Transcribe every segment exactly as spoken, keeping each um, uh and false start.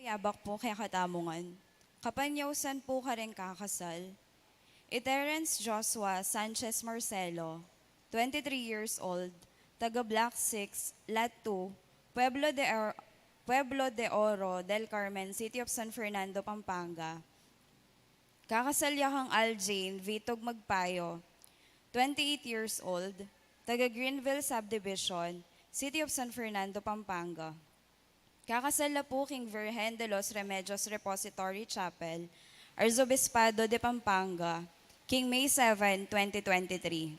Mayabak pu kekatamu ngan. Kapanyausan pu kareng kakasal. I Terence Joshua Sanchez Marcelo, twenty-three years old, taga Block six, Lot two, Pueblo de Or-, Pueblo de Oro del Carmen, City of San Fernando, Pampanga. Kakasal ya kang Aljane Vitog Magpayo, twenty-eight years old, taga Greenville Subdivision, City of San Fernando, Pampanga. Kakasal la pu king Virgen de los Remedios Repository Chapel, Arzobispado de Pampanga, king May seven, twenty twenty-three.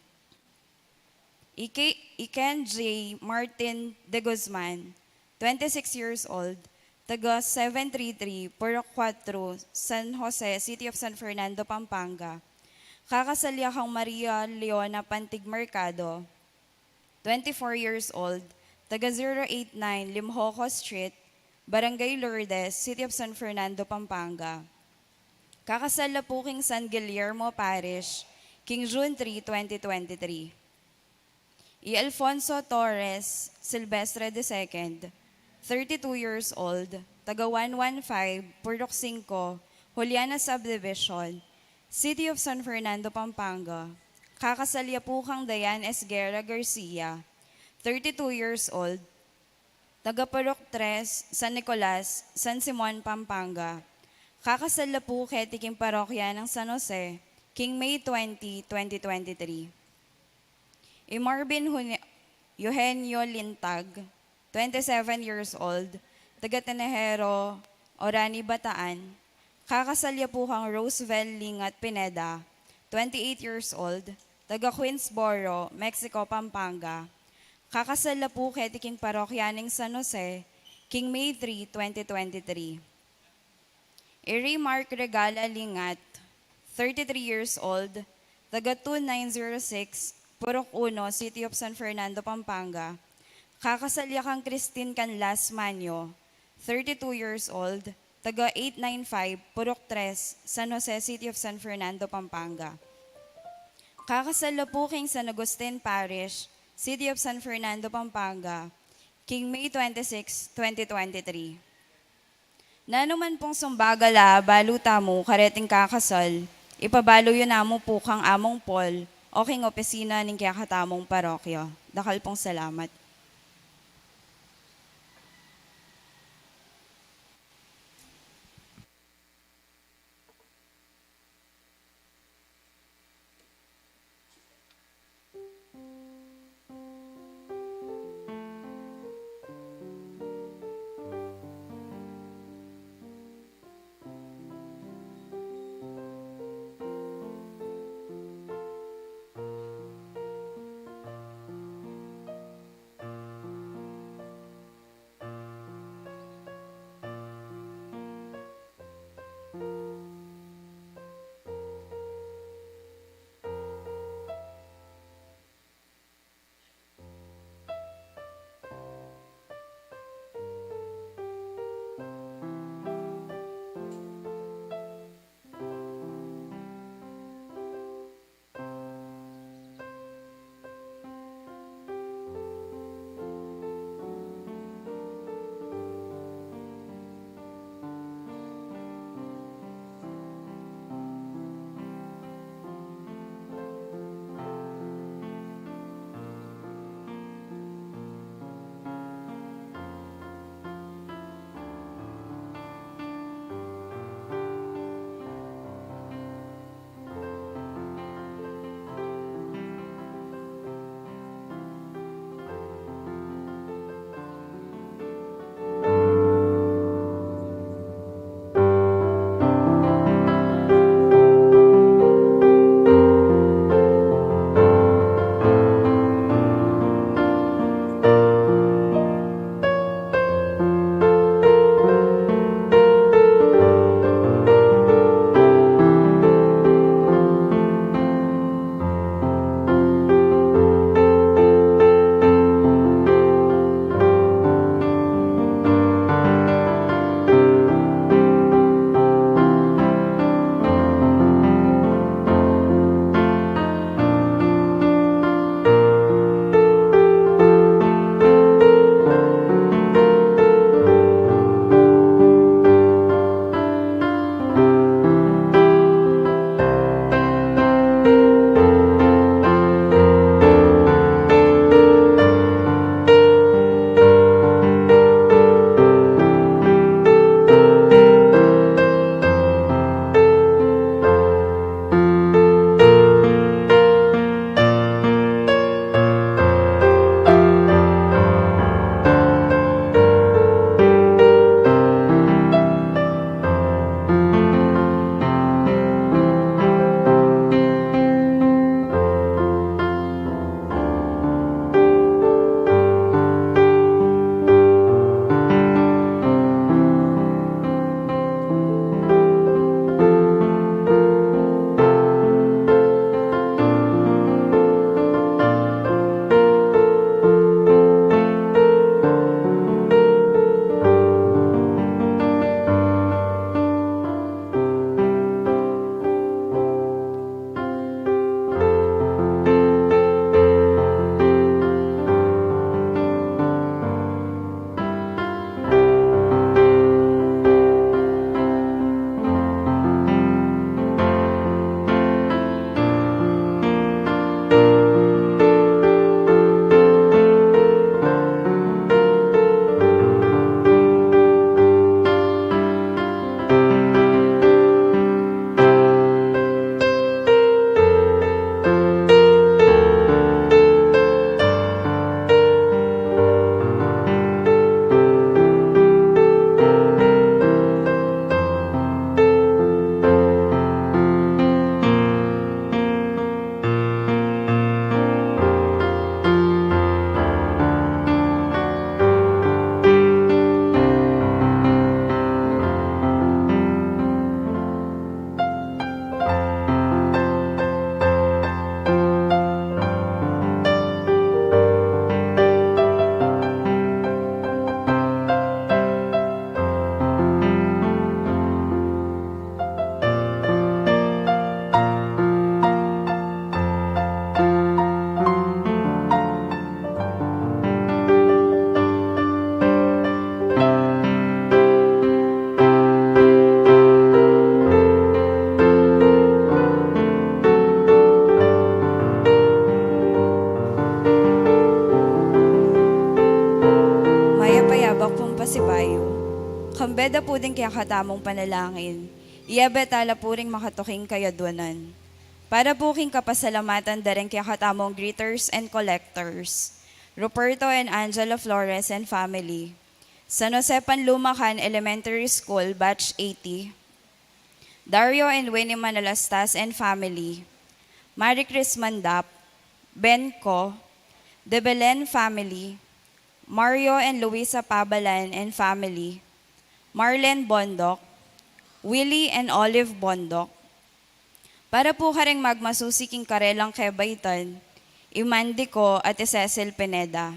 I Ke-, i Ken J Martin de Guzman, twenty-six years old, taga seven three three Purok Cuatro, San Jose, City of San Fernando, Pampanga. Kakasal ya kang Maria Leona Pantig Mercado, twenty-four years old, taga zero eight nine Limjojo Street, Barangay Lourdes, City of San Fernando, Pampanga. Kakasal la pu king San Guillermo Parish, king June three, twenty twenty-three. I Alfonso Torres Silvestre the second, thirty-two years old, taga one one five Purok Cinco, Juliana Subdivision, City of San Fernando, Pampanga. Kakasal ya pu kang Diane Esguerra Garcia, thirty-two years old, taga Purok Tres, San Nicolas, San Simon, Pampanga. Kakasal la pu keti king parokya nang San Jose, king May twenty, twenty twenty-three. I Marvin Hune-, Eugenio Lintag, twenty-seven years old, taga Tinejero, Orani, Bataan. Kakasal ya pu kang Roosevelt Lingat Pineda, twenty-eight years old, taga Queensboro, Mexico, Pampanga. Kakasal la pu keti king parokya ning San Jose, king May three, twenty twenty-three. I Remark Regala Lingat, thirty-three years old, taga two nine zero six Purok Uno, City of San Fernando, Pampanga. Kakasal ya kang Christine Canlas Manyo, thirty-two years old, taga eight nine five Purok Tres, San Jose, City of San Fernando, Pampanga. Kakasal la pu king San Agustin Parish, City of San Fernando, Pampanga, king May twenty-six, twenty twenty-three. Nanu man pung sumbagal a abalu tamu kareting kakasal, ipabalu yu namu pu kang Among Paul o king opisina ning kekatamung parokya. Dakal pung salamat. bayu. Kambe da pu ding kekatamung panalangin, iyabe tala pu ring makatuking kayadwanan. Para pu king kapasalamatan da ring kekatamung greeters and collectors, Ruperto and Angela Flores and family, San Jose Panlumacan Elementary School, Batch eighty, Dario and Winnie Manalastas and family, Marie Chris Mandap, Ben Co, De Belen family, Mario and Luisa Pabalan and family, Marlen Bondoc, Willie and Olive Bondoc. Para pu karing magmasusi king karelang kebaitan, i Mandy Co at i Cecil Pineda.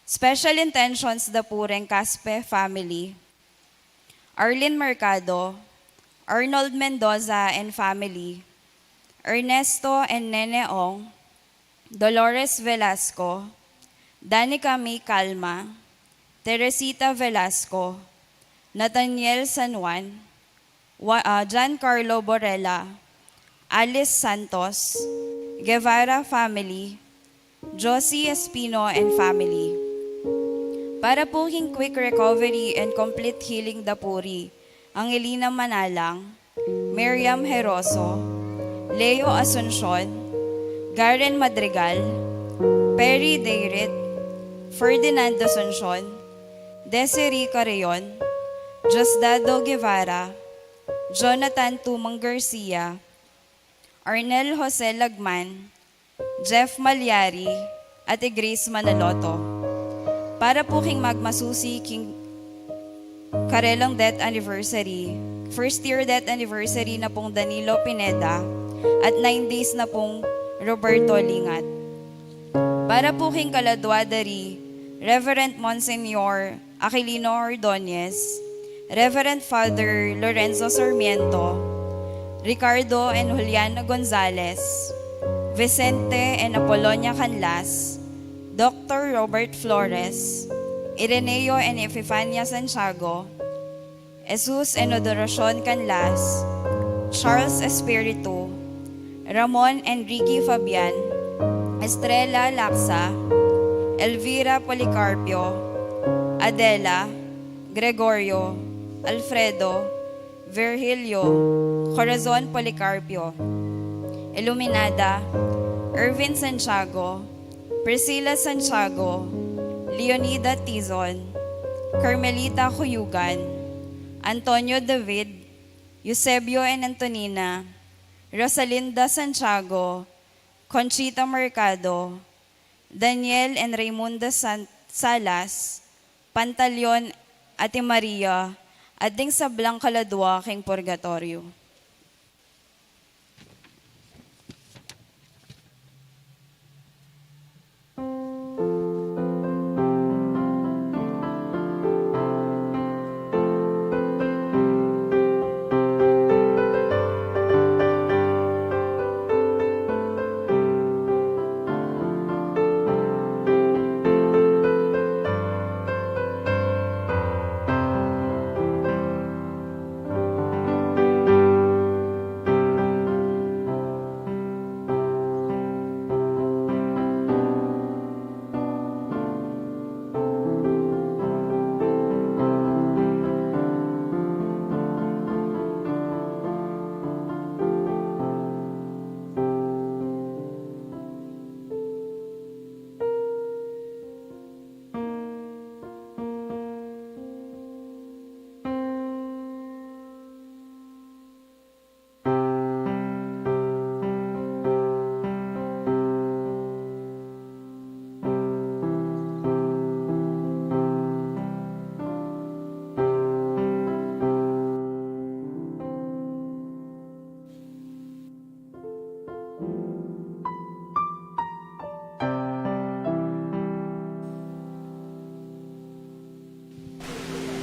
Special intentions da pu reng Caspe family, Arlene Mercado, Arnold Mendoza and family, Ernesto and Nene Ong, Dolores Velasco, Danica May Calma, Teresita Velasco, Nathaniel San Juan, Wa-, ah, Giancarlo Borrella, Alice Santos, Guevara family, Josie Espino and family. Para pu king quick recovery and complete healing da pu ri Angelina Manalang, Miriam Heroso, Leo Asuncion, Garen Madrigal, Perry Dayrit, Ferdinand Asuncion, Desiree Carreon, Diosdado Guevara, Jonathan Tumang Garcia, Arnel Jose Lagman, Jeff Malyari, at i Grace Manaloto. Para pu king magmasusi king karelang death anniversary, first year death anniversary na pung Danilo Pineda, at nine days na pung Roberto Lingat. Para pu king kaladwa da ri Reverend Monsignor Aquilino Ordonez, Reverend Father Lorenzo Sarmiento, Ricardo and Juliana Gonzalez, Vicente and Apolonia Canlas, Doctor Robert Flores, Ireneo and Epifania Santiago, Jesus and Adoracion Canlas, Charles Espiritu, Ramon and Ricky Fabian, Estrella Laxa, Elvira Policarpio, Adela, Gregorio, Alfredo, Virgilio, Corazon Policarpio, Iluminada, Ervin Santiago, Priscilla Santiago, Leonida Tizon, Carmelita Cuyugan, Antonio David, Eusebio and Antonina, Rosalinda Santiago, Conchita Mercado, Daniel and Raymunda San-, Salas, Pantaleon, at i Maria, at ding sablang kaladwa king purgatoryo.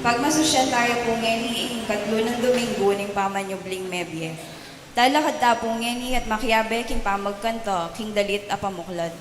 Pagmasusyan taya pu ngeni ing katlu nang Domingo ning pamanyubling mebie. Talakad ta pu ngeni at makiabe king pamagkanta king dalit a pamuklat.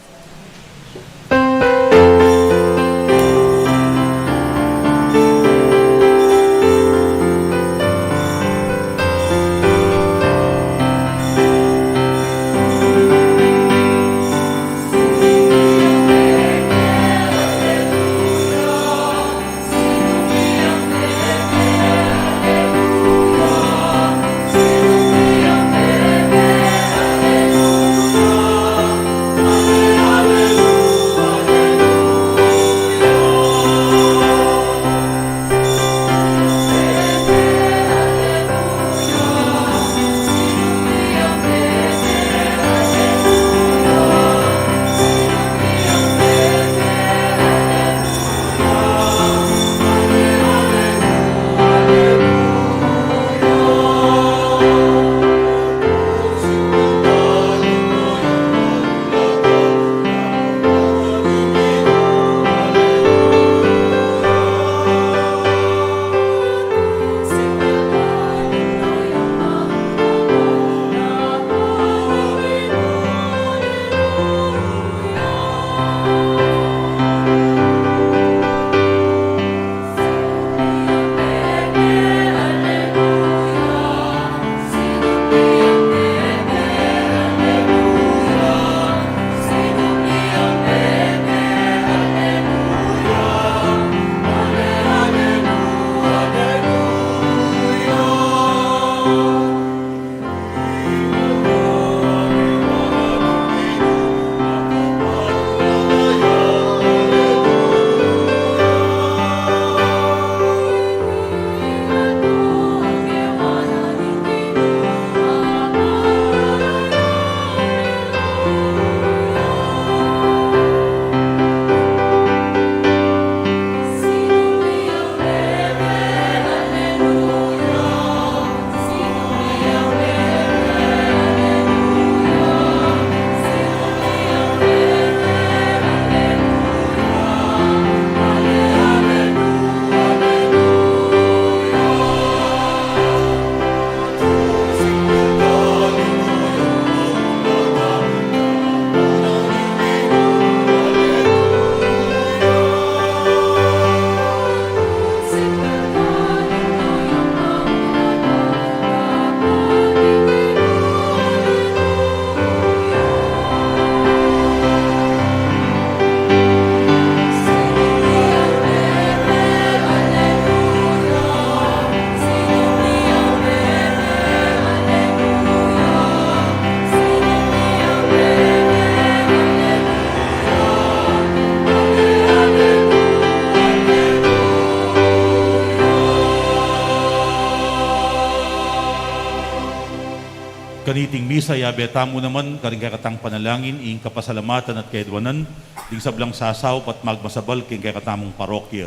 Kaniting misa, yabe tamu naman karing kekatang panalangin ing kapasalamatan at kayadwanan ding sablang sasaup at magmasabal king kekatamung parokya.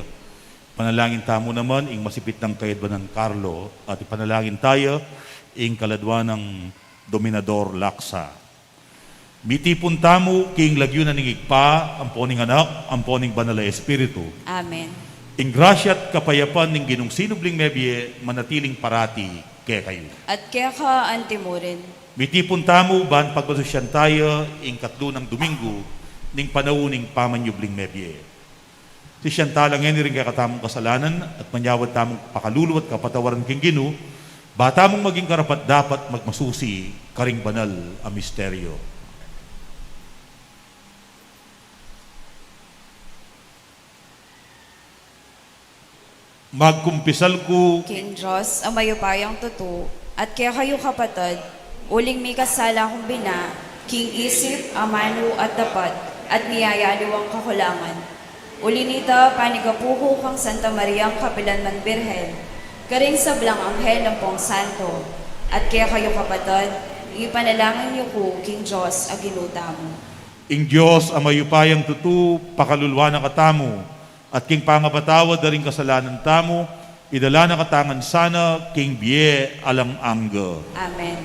Panalangin tamu naman ing masipit nang kayadwanan Carlo, at ipanalangin taya ing kaladwa nang Dominador Laksa. Mitipun tamu king lagyu na ning Ibpa, ampo ning Anak, ampo ning Banal a Espiritu. Amen. Ing grasya at kapayapan ning Ginung sinubling mebie manatiling parati kekayu. At keka antimurin. Mitipun tamu ban pagmasusyan taya ing katlu nang Domingo ning panaun ning pamanyubling mebie. Sisian tala ngeni ring kekatamung kasalanan at manyawad tamung pakalulu at kapatawaran king Ginu, ba tamung maging karapat-dapat magmasusi karing banal a misteryo. Magkumpisal ku king Dios a mayupayang tutu, at kekayu kapatad, uling mikasala kung bina, king isip, amanu, at dapat, at miyayaliwang kakulangan. Uli nita, panigapu ku kang Santa Mariang kapilanman Birhen, karing sablang anghel ampong santo, at kekayu kapatad, ipanalangin yu ku king Dios a Ginu tamu. Ing Dios a mayupayang tutu, pakaluluan na katamu, at king pangapatawad da ring kasalanan tamu, idala na katamu ngan sana king bie alang angga. Amen.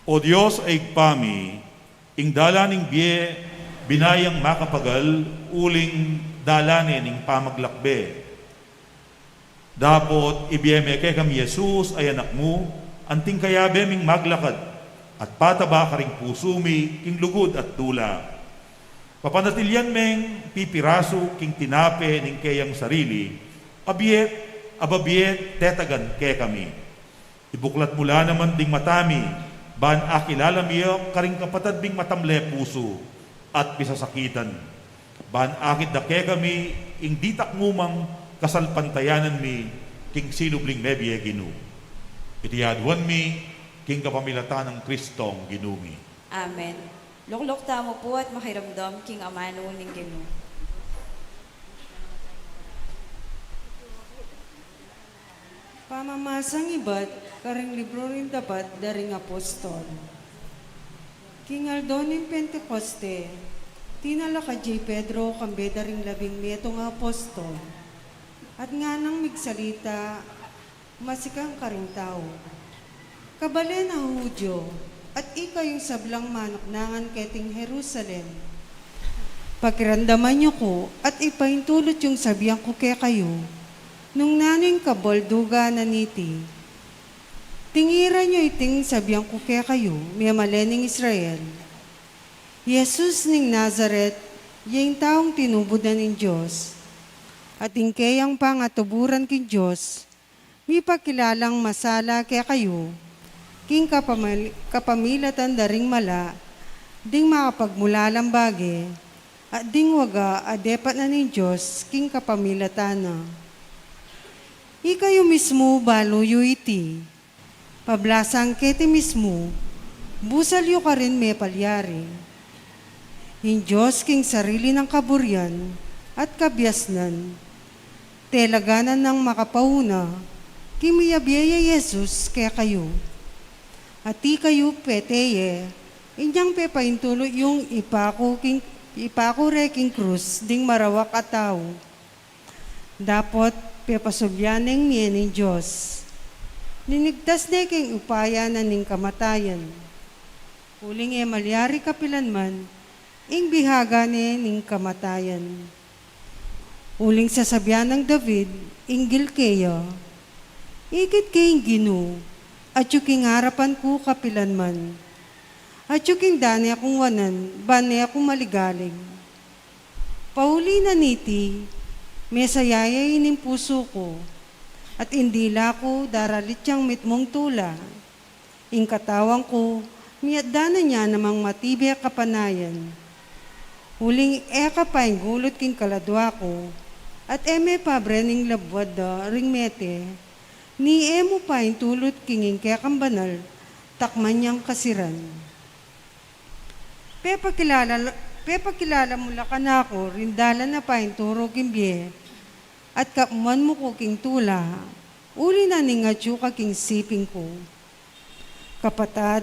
O Dios a Ibpa mi, ing dalan ning bie, bina yang makapagal, uling dalan ne ning pamaglakbe. Dapot ibie me kekami i Jesus a Anak mu, anting kayabe ming maglakad, at pataba karing pusu mi king lugud at dula. Papanatilian meng pipirasu king tinape ning keyang sarili, a bie, a babie tetagan kekami. Ibuklat mu la naman ding mata mi, ban akilala mi ya karing kapatad ming matamle pusu at pisasakitan. Ban akit da kekami ing ditak mu mang kasalpantayanan mi king sinubling mebie, Ginu. Iti aduan mi king kapamilatan nang Kristong Ginu mi. Amen. Lukluk tamu pu at makiramdam king amanu ning Ginu. Pamamasang ibat karing libru ring dapat da ring apostol. King aldo ning Pentecoste, tinalakad ya i Pedro kambe da ring labing metung a apostol, at nganang migsalita masikan karing tau. Kabalen a Judio, at ikayung sablang manuknangan keting Jerusalem, pakiramdaman yu ku at ipaintulot yung sabian ku kekayu, nung nanu ing kabaldugan na niti. Tingiran yu iting sabian ku kekayu, memalen ning Israel. I Jesus ning Nazaret, ya ing taung tinubud na ning Dios, at ing keyang pangatuburan king Dios, mipakilalang masala kekayu, king kapamil-, kapamilatan da ring mala, ding makapagmulalang bage, at ding waga a depat na ning Dios king kapamilatan na. Ikayu mismu balu yu iti, pablasang keti mismu, busal yu karin mepalyari. Ing Dios king sarili nang kaburian at kabiasnan, telaganan nang makapauna, king miyabie ya i Jesus kekayu. At ikayu pete ye, inyang pepaintulot yung ipaku king, ipaku re king krus ding marawak a tau. Dapot pepasubyan neng mie ning Dios. Linigtas ne king upaya na ning kamatayan. Uling e malyari kapilan man ing bihaga ne ning kamatayan. Uling sasabian nang David, inggil keya, ikit ke ing Ginu, atyu king arapan ku kapilan man. Atyu king dane kung wanan, ban ne ku maligalig. Pauli na niti, mesaya ya ining pusu ku, at ing dila ku daralit yang mitmung tula. Ing katawan ku, miatdanan ya namang matibe kapanayan. Uling e ka painggulut king kaladua ku, at e me pabre ning labuad da ring mete, ni e mu paintulut king ing kekang banal, takman yang kasiran. Pepakilala, pepakilala mu la kanaku ring dalan a painturu king bie, at kapmuan mu ku king tula, uli na ning atyu ka king siping ku. Kapatad,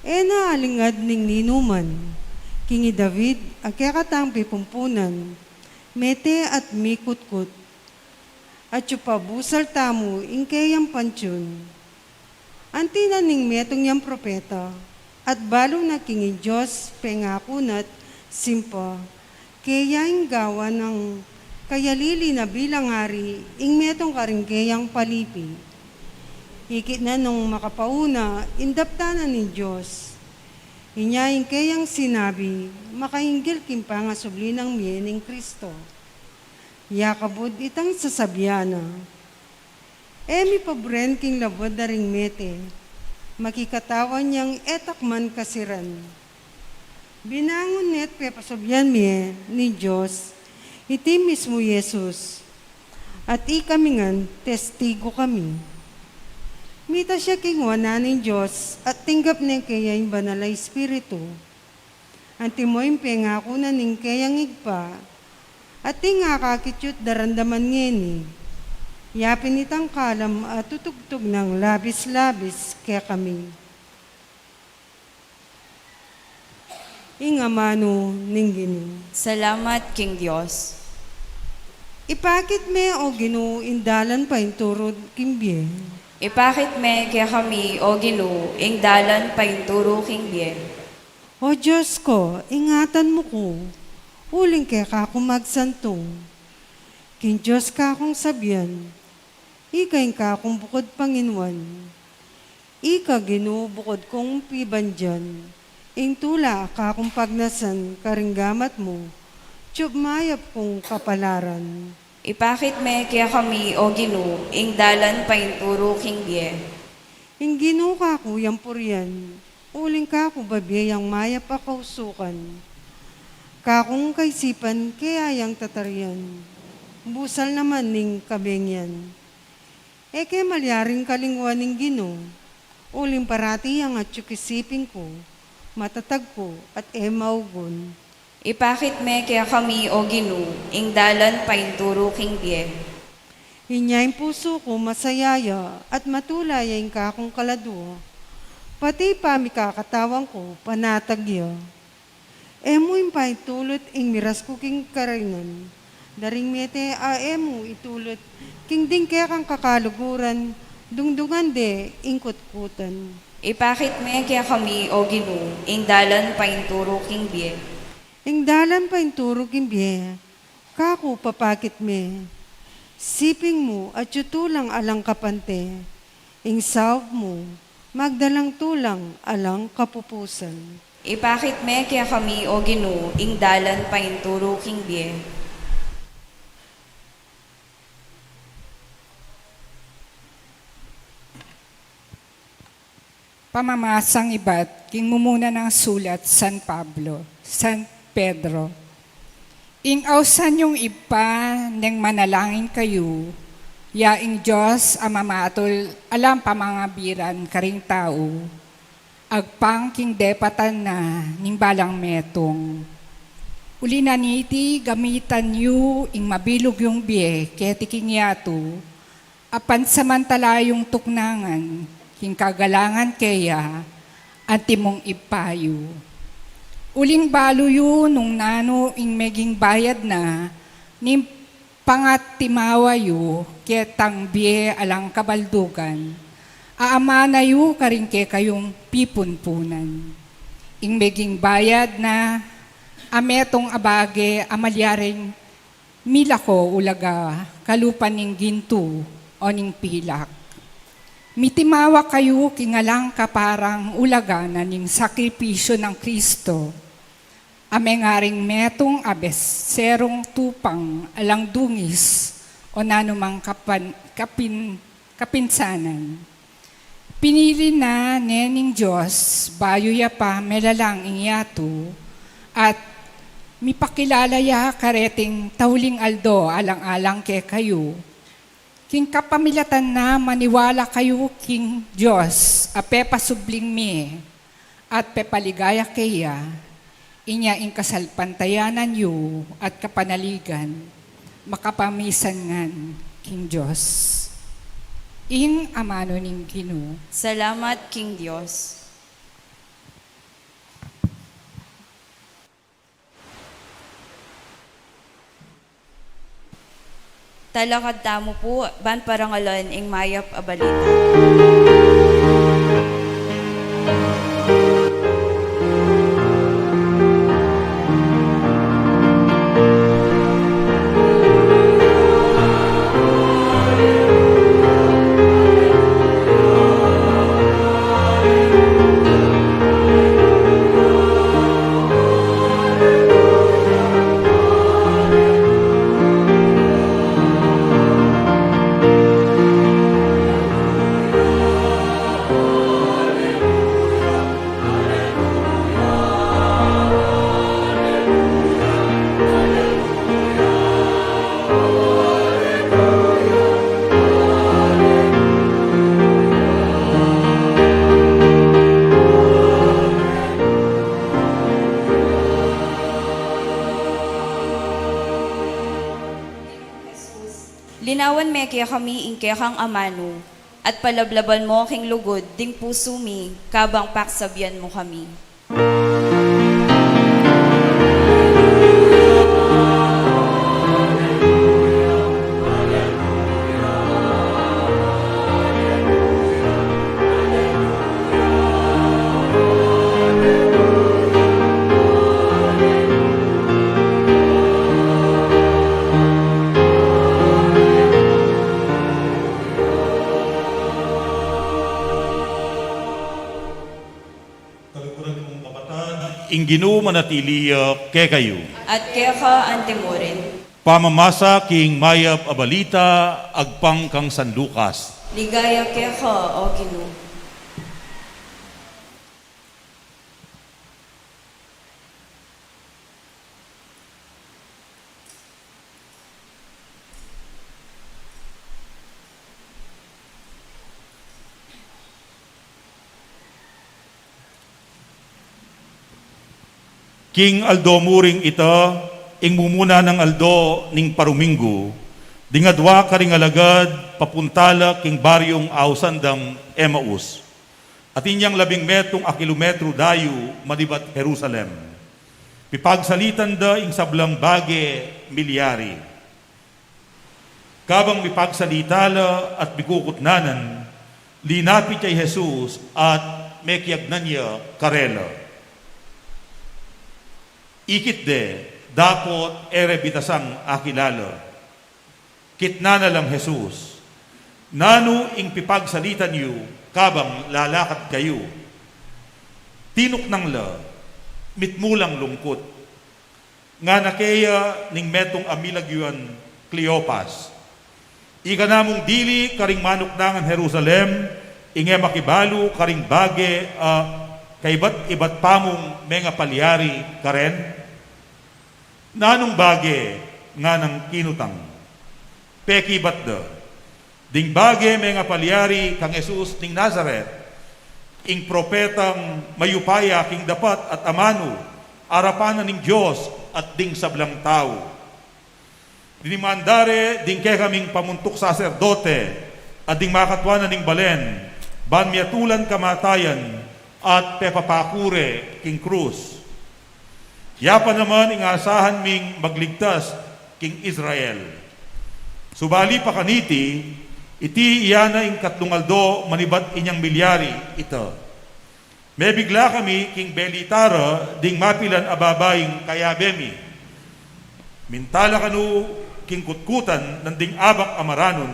e na alingad ning ninuman, king i David a kekatang pipumpunan, mete at mikutkut. Atyu pa busal tamu ing keyang pantiun. Anti na ning metung yang propeta, at balu na king ing Dios pengaku na't simpa, keya ing gawan nang kayalili na bilang ari ing metung karing keyang palipi. Ikit na nung makapauna ing daptan na ning Dios. Inya ing keyang sinabi, makainggil king pangasubli nang mie ning Kristo. Ya kabud itang sasabian na, e mi pabren king labuad da ring mete, makikatawan yang e takman kasiran. Binangun ne't pepasubyan mie ning Dios iti mismu Jesus, at ikami ngan testigu kami. Mitas ya king wanan ning Dios at tinggap ne keya ing Banal a Espiritu. Antimo ing pengaku na ning keyang Ibpa, at ing akakit yu't daramdaman ngeni, ya pin itang kalam a tutugtug nang labis-labis kekami. Ing amanu ning Ginu. Salamat king Dios. Ipakit me, O Ginu, ing dalan painturu king bie. Ipakit me kekami, O Ginu, ing dalan painturu king bie. O Dios ku, ingatan mu ku, uling keka ku magsantung. King Dios ka kung sabian, ika ing kakung bukud panginuan. Ika, Ginu, bukud kung pibandian, ing tula a kakung pagnasan karing gamat mu, tiyub mayap kung kapalaran. Ipakit me kekami, O Ginu, ing dalan painturu king bie. Ing Ginu kaku yang purian, uling kaku babie yang mayap a kausukan. Kakung kaisipan kaya yang tatarian, busal naman ning kabengian. E ke malyaring kalinguan ing Ginu, uling parati yang atyu king siping ku, matatag ku at e maugun. Ipakit me kekami, O Ginu, ing dalan painturu king bie. Inya ing pusu ku masaya ya at matula ya ing kakung kaladua. Pati pamikakatawan ku, panatag ya. E mu ing paintulut ing miras ku king karinan, daring mete a e mu itulut king ding kekang kakaluguran, dungdungan de ing kutkutan. Ipakit me kekami, O Ginu, ing dalan painturu king bie. Ing dalan painturu king bie, kaku papakit me. Siping mu atyu tulang alang kapante, ing saub mu magdalang tulang alang kapupusan. Ipakit me kekami, O Ginu, ing dalan painturu king bie. Pamamasang ibat king mumuna nang sulat San Pablo, San Pedro. Ing ausan yung Ibpa neng manalangin kayu, ya ing Dios a mamatul alang pamangabiran karing tau, agpang king depatan na ning balang metung. Uli na niti, gamitan yu ing mabilug yung bie keti king yatu, a pansamantala yung tuknangan king kagalangan keya antimong Ibpa yu. Uling balu yu nung nanu ing meging bayad na ning pangatimawa yu ketang bie alang kabaldugan, a amana yu karing kekayung pipunpunan. Ing meging bayad na a metung a bage a malyaring milako ulaga kalupa ning gintu o ning pilak. Mitimawa kayu king alang kaparang ulaga na ning sakripisyu nang Kristo, a mengaring metung a beserung tupang alang dungis o nanumang kapan-, kapin-, kapinsanan. Pinili na ne ning Dios bayu ya pa melalang ing yatu, at mipakilala ya kareting tauling aldo alang-alang kekayu. King kapamilatan na maniwala kayu king Dios a pepasubling mie at pepaligaya keya, inya ing kasalpantayanan yu at kapanaligan makapamisan ngan king Dios. Ing amanu ning Ginu. Salamat king Dios. Talakad tamu pu ban parangalan ing mayap a balita. Linawan me kekami ing kekang amanu, at palablaban mu king lugud ding pusu mi, kabang paksabian mu kami. Ing Ginu manatili ya kekayu. At keka antimurin. Pamamasa king mayap a balita agpang kang San Lucas. Ligaya keka, O Ginu. King aldo mu ring ita, ing mumuna nang aldo ning paruminggu, ding adwa karing alagad papunta la king baryung ausan dang Emaus. Atin yang labing metung a kilometru dayu manibat Jerusalem. Pipagsalitan da ing sablang bage milyari. Kabang mipagsalita la at mikukutnanan, linapit ya i Jesus at mekiagnan ya karela. Ikit de, dapot e re bitasang akilala. Kitnan na lang Jesus, "Nanu ing pipagsalitan yu kabang lalakad kayu?" Tinuknang la, mitmu lang lungkut. Ngana keya ning metung a milagyuan Cleopas, "Ika na mung dili karing manuknangan Jerusalem ing e makibalu karing bage a kaibat-ibat pa mung mengapalyari karen?" "Nanung bage?" nganang kinutang. Pekibat da, "Ding bage mengapalyari kang Jesus ning Nazaret, ing propetang mayupaya king dapat at amanu, arapan na ning Dios at ding sablang tau." Dinimanda re ding kekaming pamuntuk saserdote at ding makatwa na ning balen, ban miatulan kamatayan at pepapaku re king krus. Ya pa naman ing asahan ming magligtas king Israel. Subali pa kaniti, iti iya na ing katlung aldo manibat inyang milyari ita. Mebigla kami king belita ra ding mapilan a babaing kayabe mi. Minta la kanu king kutkutan nanding abak a maranun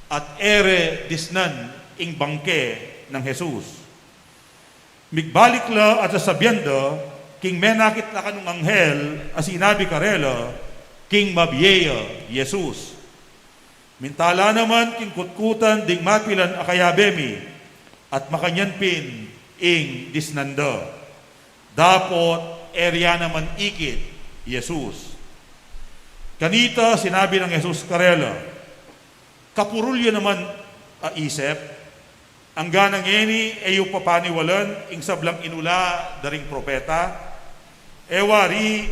at e re disnan ing bangke nang Jesus. Migbalik la at sasabian da king menakit la kanung anghel a sinabi karela king mabie ya Jesus. Minta la naman king kutkutan ding mapilan a kayabe mi, at makanyan pin ing disnan da. Dapot e re ya naman ikit i Jesus. Kanita sinabi nang Jesus karela, "Kapurul yu naman a isip? Angga na ngeni e yu pa paniwalan ing sablang inula da ring propeta? E wari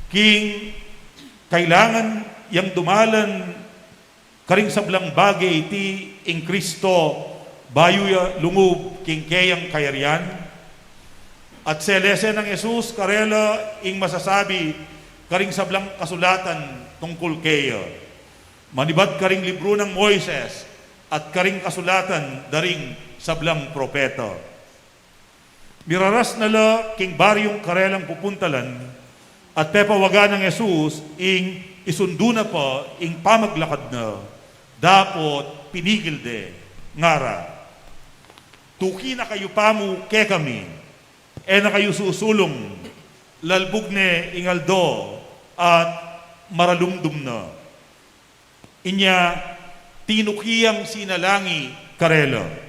king kailangan yang dumalan karing sablang bage iti ing Kristo bayu ya lungub king keyang kayarian?" At selese nang Jesus karela ing masasabi karing sablang kasulatan tungkul keya, manibat karing libru nang Moises at karing kasulatan da ring sablang propeta. Miraras na la king baryung karelang pupuntalan, at pepawaga nang Jesus ing isundu na pa ing pamaglakad na, dapot pinigil de, ngara, "Tuki na kayu pa mu kekami, e na kayu susulung, lalbug ne ing aldo at maralumdum na." Inya tinuki yang sinalangi karela.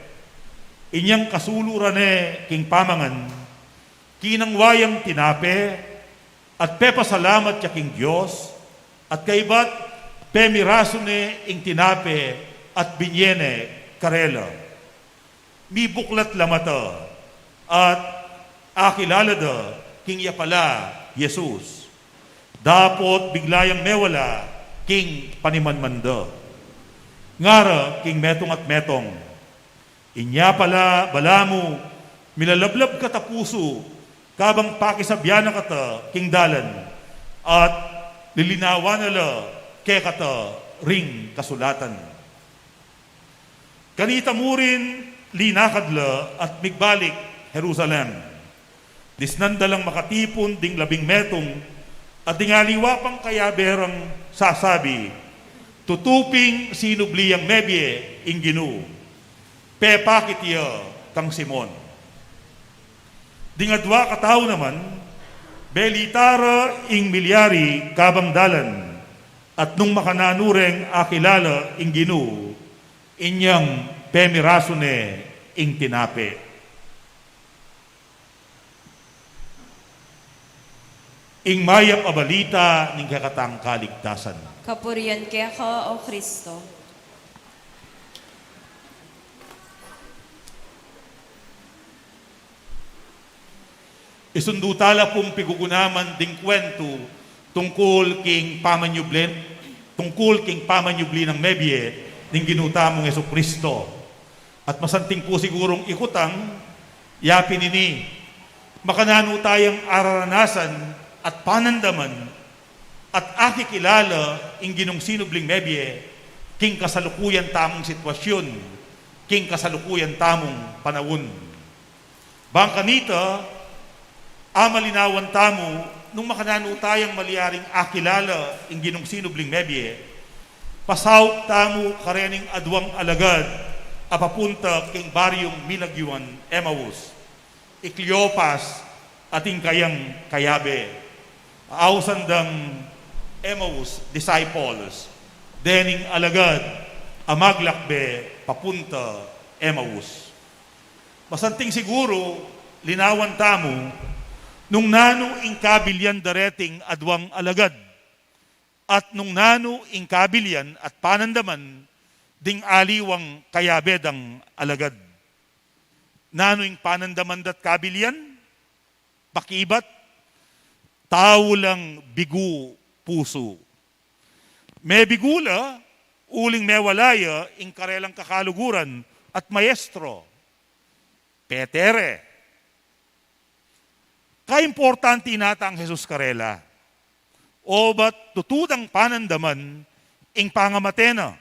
Inyang kasulu ra ne king pamangan, kinangwa yang tinape, at pepasalamat ya king Dios, at kaybat pemirasu ne ing tinape at binye ne karela. Mibuklat la mata, at akilala da king iya pala Jesus. Dapot bigla yang mewala king panimanman da. Ngara king metung at metung, "Inya pala balamu milalablab ka ta pusu, kabang pakisabian na kata king dalan, at lilinawan na la kekata ring kasulatan." Kanita mu rin linakad la at migbalik Jerusalem. Disnan da lang makatipun ding labing metung, at ding aliwa pang kayabe rang sasabi, "Tutu ping sinubli yang mebie ing Ginu. Pepakit ya kang Simon." Ding adwa katau naman, Belita ra ing milyari kabang dalan, at nung makananu reng akilala ing Ginu, inyang pemirasu ne ing tinape. Ing mayap a balita ning kekatang kaligtasan. Kapurian keka, O Kristo. Isundu ta la pung pigugunaman ding kwentu tungkul king pamanyubli, tungkul king pamanyubli nang mebie ning Ginu tamung Jesucristo. At masanting pu sigurung ikutang ya pin ini, makananu tayang araranasan at panandaman at akikilala ing Ginung sinubling mebie king kasalukuyan tamung sitwasyun, king kasalukuyan tamung panaun. Bang kanita, amalinawan tamu nung makananu tayang malyaring akilala ing Ginung sinubling mebie, pasaup tamu karening adwang alagad a papunta king baryung milagyuan Emmaus, i Cleopas at ing kayang kayabe. Ausan dang Emmaus disciples, dening alagad a maglakbe papunta Emmaus. Masanting siguru, linawan tamu nung nanu ing kabilian da reting adwang alagad, at nung nanu ing kabilian at panandaman ding aliwang kayabe dang alagad. Nanu ing panandaman da't kabilian? Pakibat, tau lang bigu pusu. Mebigu la, uling mewala ya ing karelang kakaluguran at maestro, Peter e. Kaimportante na nang Jesus karela. Obat tutu dang panandaman ing pangamate na.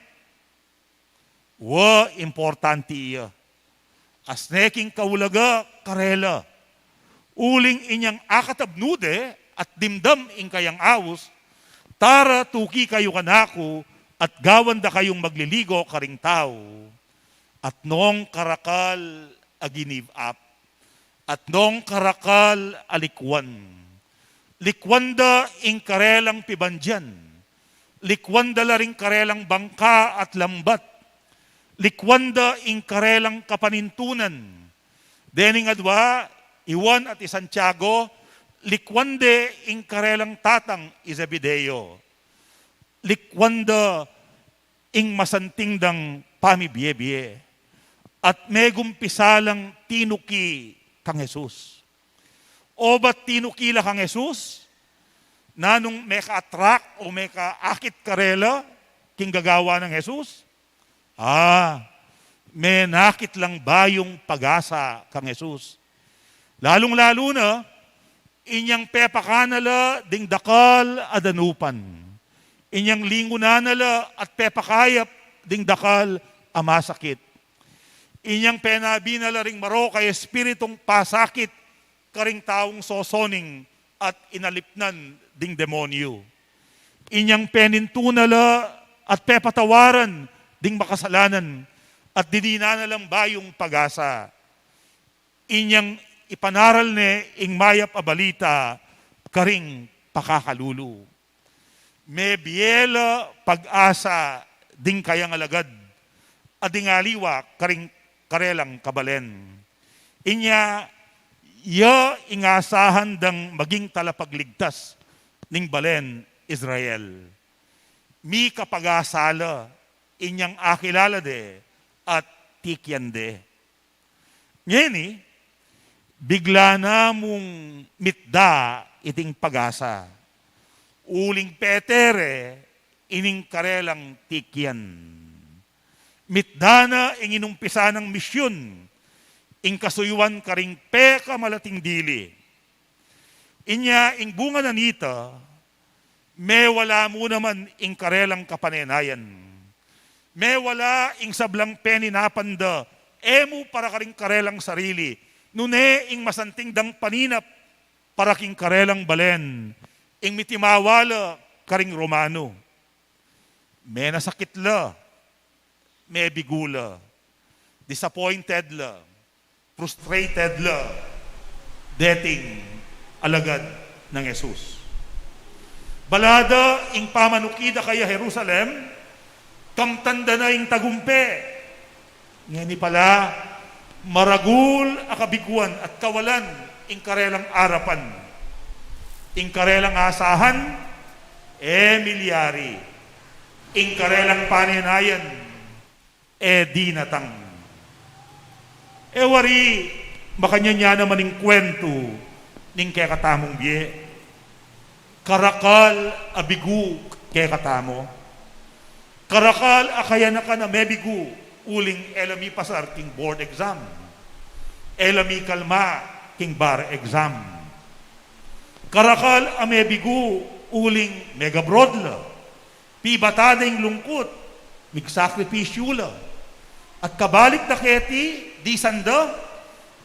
Wa, importante ya. Asne king kaulaga karela. Uling inyang akatabnu de at dimdam ing kayang aus, "Tara, tuki kayu kanaku, at gawan da kayung magliligo karing tau." At nung karakal a ginive up, at nung karakal a likwan, likwan da ing karelang pibandian, likwan da la ring karelang bangka at lambat, likwan da ing karelang kapanintunan. Dening adwa i Juan at i Santiago, likwan de ing karelang tatang i Zebedeo. Likwan da ing masanting dang pamibiebie, at megumpisa lang tinuki kang Jesus. Obat tinuki la kang Jesus, nanung meka-attract o meka-akit karela king gagawan nang Jesus? A, menakit lang bayung pag-asa kang Jesus. Lalung-lalu na, inyang pepakanan na la ding dakal a danupan. Inyang lingunan na la at pepakayap ding dakal a masakit. Inyang penabi na la ring marok a espiritung pasakit karing taung sosoning at inalipnan ding demonyu. Inyang penintu na la at pepatawaran ding makasalanan at didinan na lang bayung pag-asa. Inyang ipanaral ne ing mayap a balita karing pakakalulu. Mebie la pag-asa ding kayang alagad a ding aliwa karing karelang kabalen. Inya, ya ing asahan dang maging talapagligtas ning balen Israel. Mikapag-asa la inyang akilala de at tikian de. Ngeni, bigla na mung mitda iting pag-asa. Uling Peter e, ining karelang tikian. Mitda na ing inumpisa nang misyun, ing kasuyuan karing pekamalating dili. Inya ing bunga na nita, mewala mu naman ing karelang kapanenayan. Mewala ing sablang peninapan da, e mu para karing karelang sarili, nune ing masanting dang paninap para king karelang balen, ing mitimawa la karing Romanu. Menasakit la, mebigu la, disappointed la, frustrated la deting alagad nang Jesus. Bala da ing pamanukid a kaya Jerusalem, kamtan da na ing tagumpe. Ngeni pala, maragul a kabiguan at kawalan ing karelang arapan. Ing karelang asahan, e milyari. Ing karelang panenayan, e dinatang. E wari, makanyan ya naman ing kwentu ning kekatamung bie. Karakal a bigu kekatamu. Karakal a kayanakan a mebigu, uling e la mipasar king board exam. E la mikalma king bar exam. Karakal a mebigu, uling meg-abroad la. Pibata da ing lungkut, migsakripisyu la. At kabalik da keti, disan da,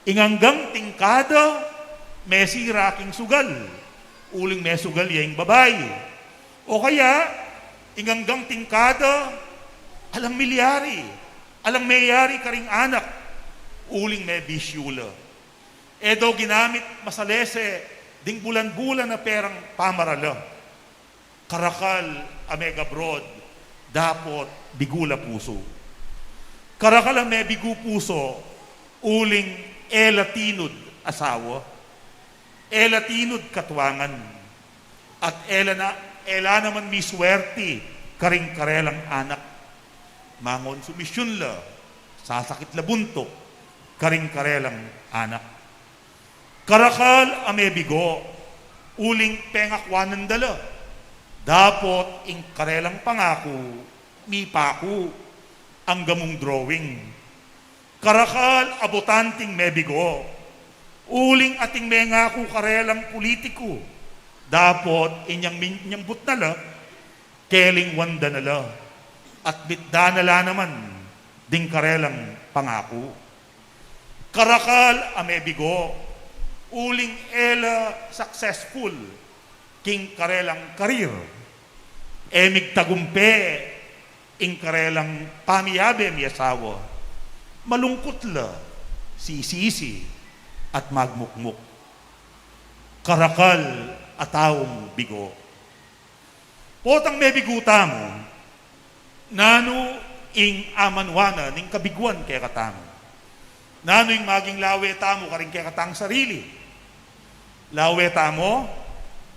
ing anggang tingkada, mesira king sugal, uling mesugal ya ing babai. O kaya, ing anggang tingkada, alang milyari, alang meyari karing anak, uling mebisyu la. E do ginamit masalese ding bulan-bulan a perang pamarala. Karakal a meg-abroad, dapot bigu la pusu. Karakal a mebigu pusu, uling e la tinud asawa, e la tinud katuangan, at e la na, e la naman miswerti karing karelang anak. Mangonsumisyun la, sasakit la buntuk karing karelang anak. Karakal a mebigu, uling pengakwanan da la. Dapot ing karelang pangaku, mipaku, angga mung drawing. Karakal a botanting mebigu, uling ating mengaku karelang pulitiku. Dapot inyang min-, inyang butna la, kelingwan da na la, at mitda na la naman ding karelang pangaku. Karakal a mebigu, uling e la successful king karelang career. E migtagumpe ing karelang pamiyabe miasawa. Malungkut la, sisisi, at magmukmuk. Karakal a taung bigu. Potang mebigu tamu, nanu ing amanuan na ning kabiguan kekatamu? Nanu ing maging lawe tamu karing kekatang sarili? Lawe tamu,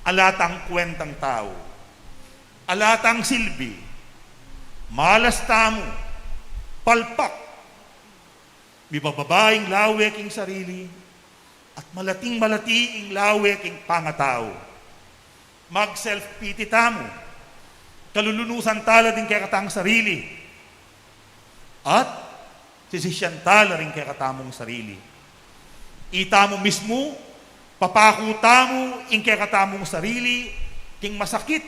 ala tang kwentang tau, ala tang silbi, malas tamu, palpak, mibababa ing lawe king sarili, at malating-malati ing lawe king pangatau. Mag-self-pity tamu, kalulunusan ta la ding kekatang sarili, at sisisyan ta la ring kekatamung sarili. Itamu mismu, papaku tamu ing kekatamung sarili king masakit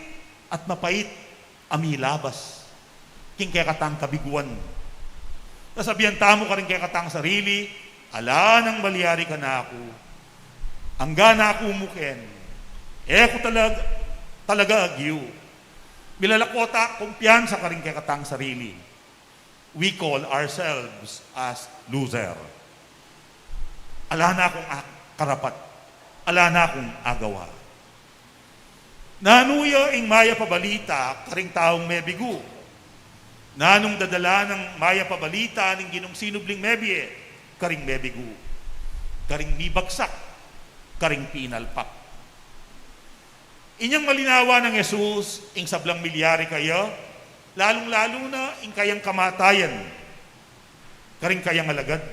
at mapait a milabas king kekatang kabiguan. Sasabian tamu karing kekatang sarili, "Ala nang malyari kanaku. Angga na ku mu ken. E ku talag-, talaga agyu." Milalako ta kumpiyansa karing kekatang sarili. We call ourselves as loser. Ala na kung a-, karapat. Ala na kung agawa. Nanu ya ing mayap a balita karing taung mebigu? Nanung dadala nang mayap a balita ning Ginung sinubling mebie karing mebigu, karing mibagsak, karing pinalpak? Inyang malinawa nang Jesus ing sablang milyari kaya, lalung-lalu na ing kayang kamatayan karing kayang alagad.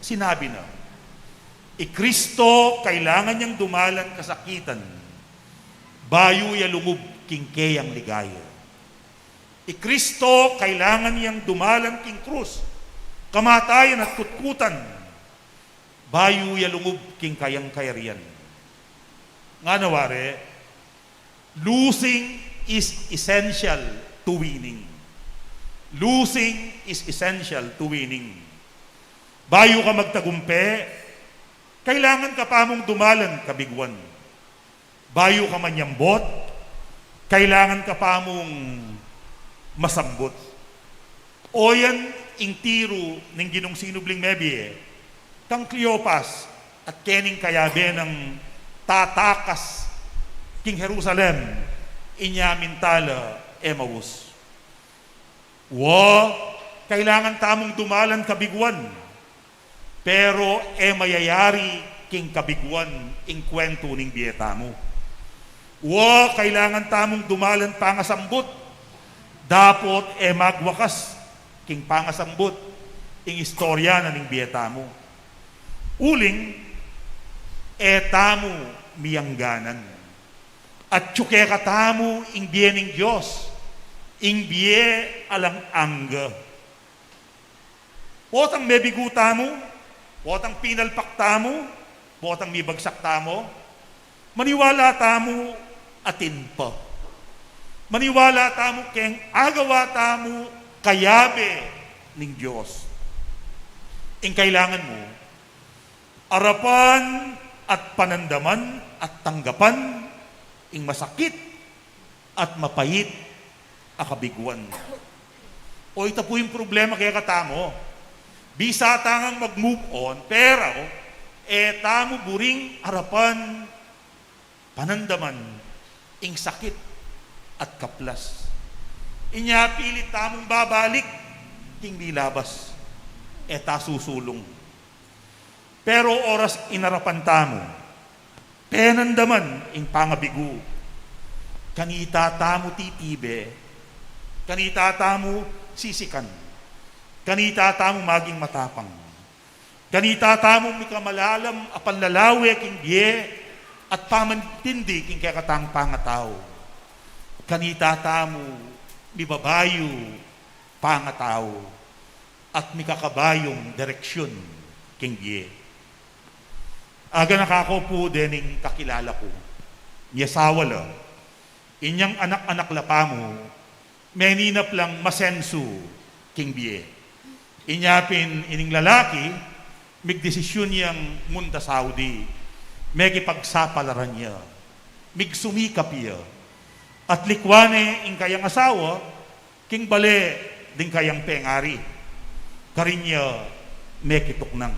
Sinabi na, i Kristo kailangan yang dumalan kasakitan bayu ya lungub king keyang ligaya. I Kristo kailangan yang dumalan king krus, kamatayan at kutkutan, bayu ya lungub king kayang kayarian. Ngana wari, losing is essential to winning. Losing is essential to winning. Bayu ka magtagumpe, kailangan ka pa mung dumalan kabiguan. Bayu ka manyambut, kailangan ka pa mung masambut. Oyan ing tiru ning Ginung sinubling mebie kang Cleopas at kening kayabe nang tatakas king Jerusalem, inya mintala Emaus. Wa, kailangan tamung dumalan kabiguan, pero e mayayari king kabiguan ing kwentu ning bie tamu. Wa, kailangan tamung dumalan pangasambut, dapot e magwakas king pangasambut ing istorya na ning bie tamu. Uling e tamu miyangganan. Atyu kekatamu ing bie ning Dios, ing bie alang angga. Potang mebigu tamu, potang pinalpak tamu, potang mibagsak tamu, maniwala tamu atin pa. Maniwala tamu keng agawa tamu kayabe ning Dios. Ing kailangan mu, arapan at panandaman at tanggapan ing masakit at mapait a kabiguan. O, ita pu ing problema kekatamu. Bisa ta ngang mag-move on, pero e tamu buring arapan, panandaman ing sakit at kaplas. Inya pilit tamung babalik king milabas, e ta susulung. Pero oras inarapan tamu, penandaman ing pangabigu, kanita tamu titibe, kanita tamu sisikan, kanita tamu maging matapang, kanita tamu mikamalalam a panlalawe king bie at pamantindi king kekatang pangatau, kanita tamu mibabayu pangatau at mikakabayung direksyun king bie. Aganaka ku pu dening kakilala ku. Miyasawa la. Inyang anak-anak la pamu, meninap lang masensu king bie. Inya pin ining lalaki, migdesisyun yang munta Saudi. Mekipagsapalaran ya. Migsumikap ya. At likwan ne ing kayang asawa, king bale ding kayang pengari, karin ya mekituknang.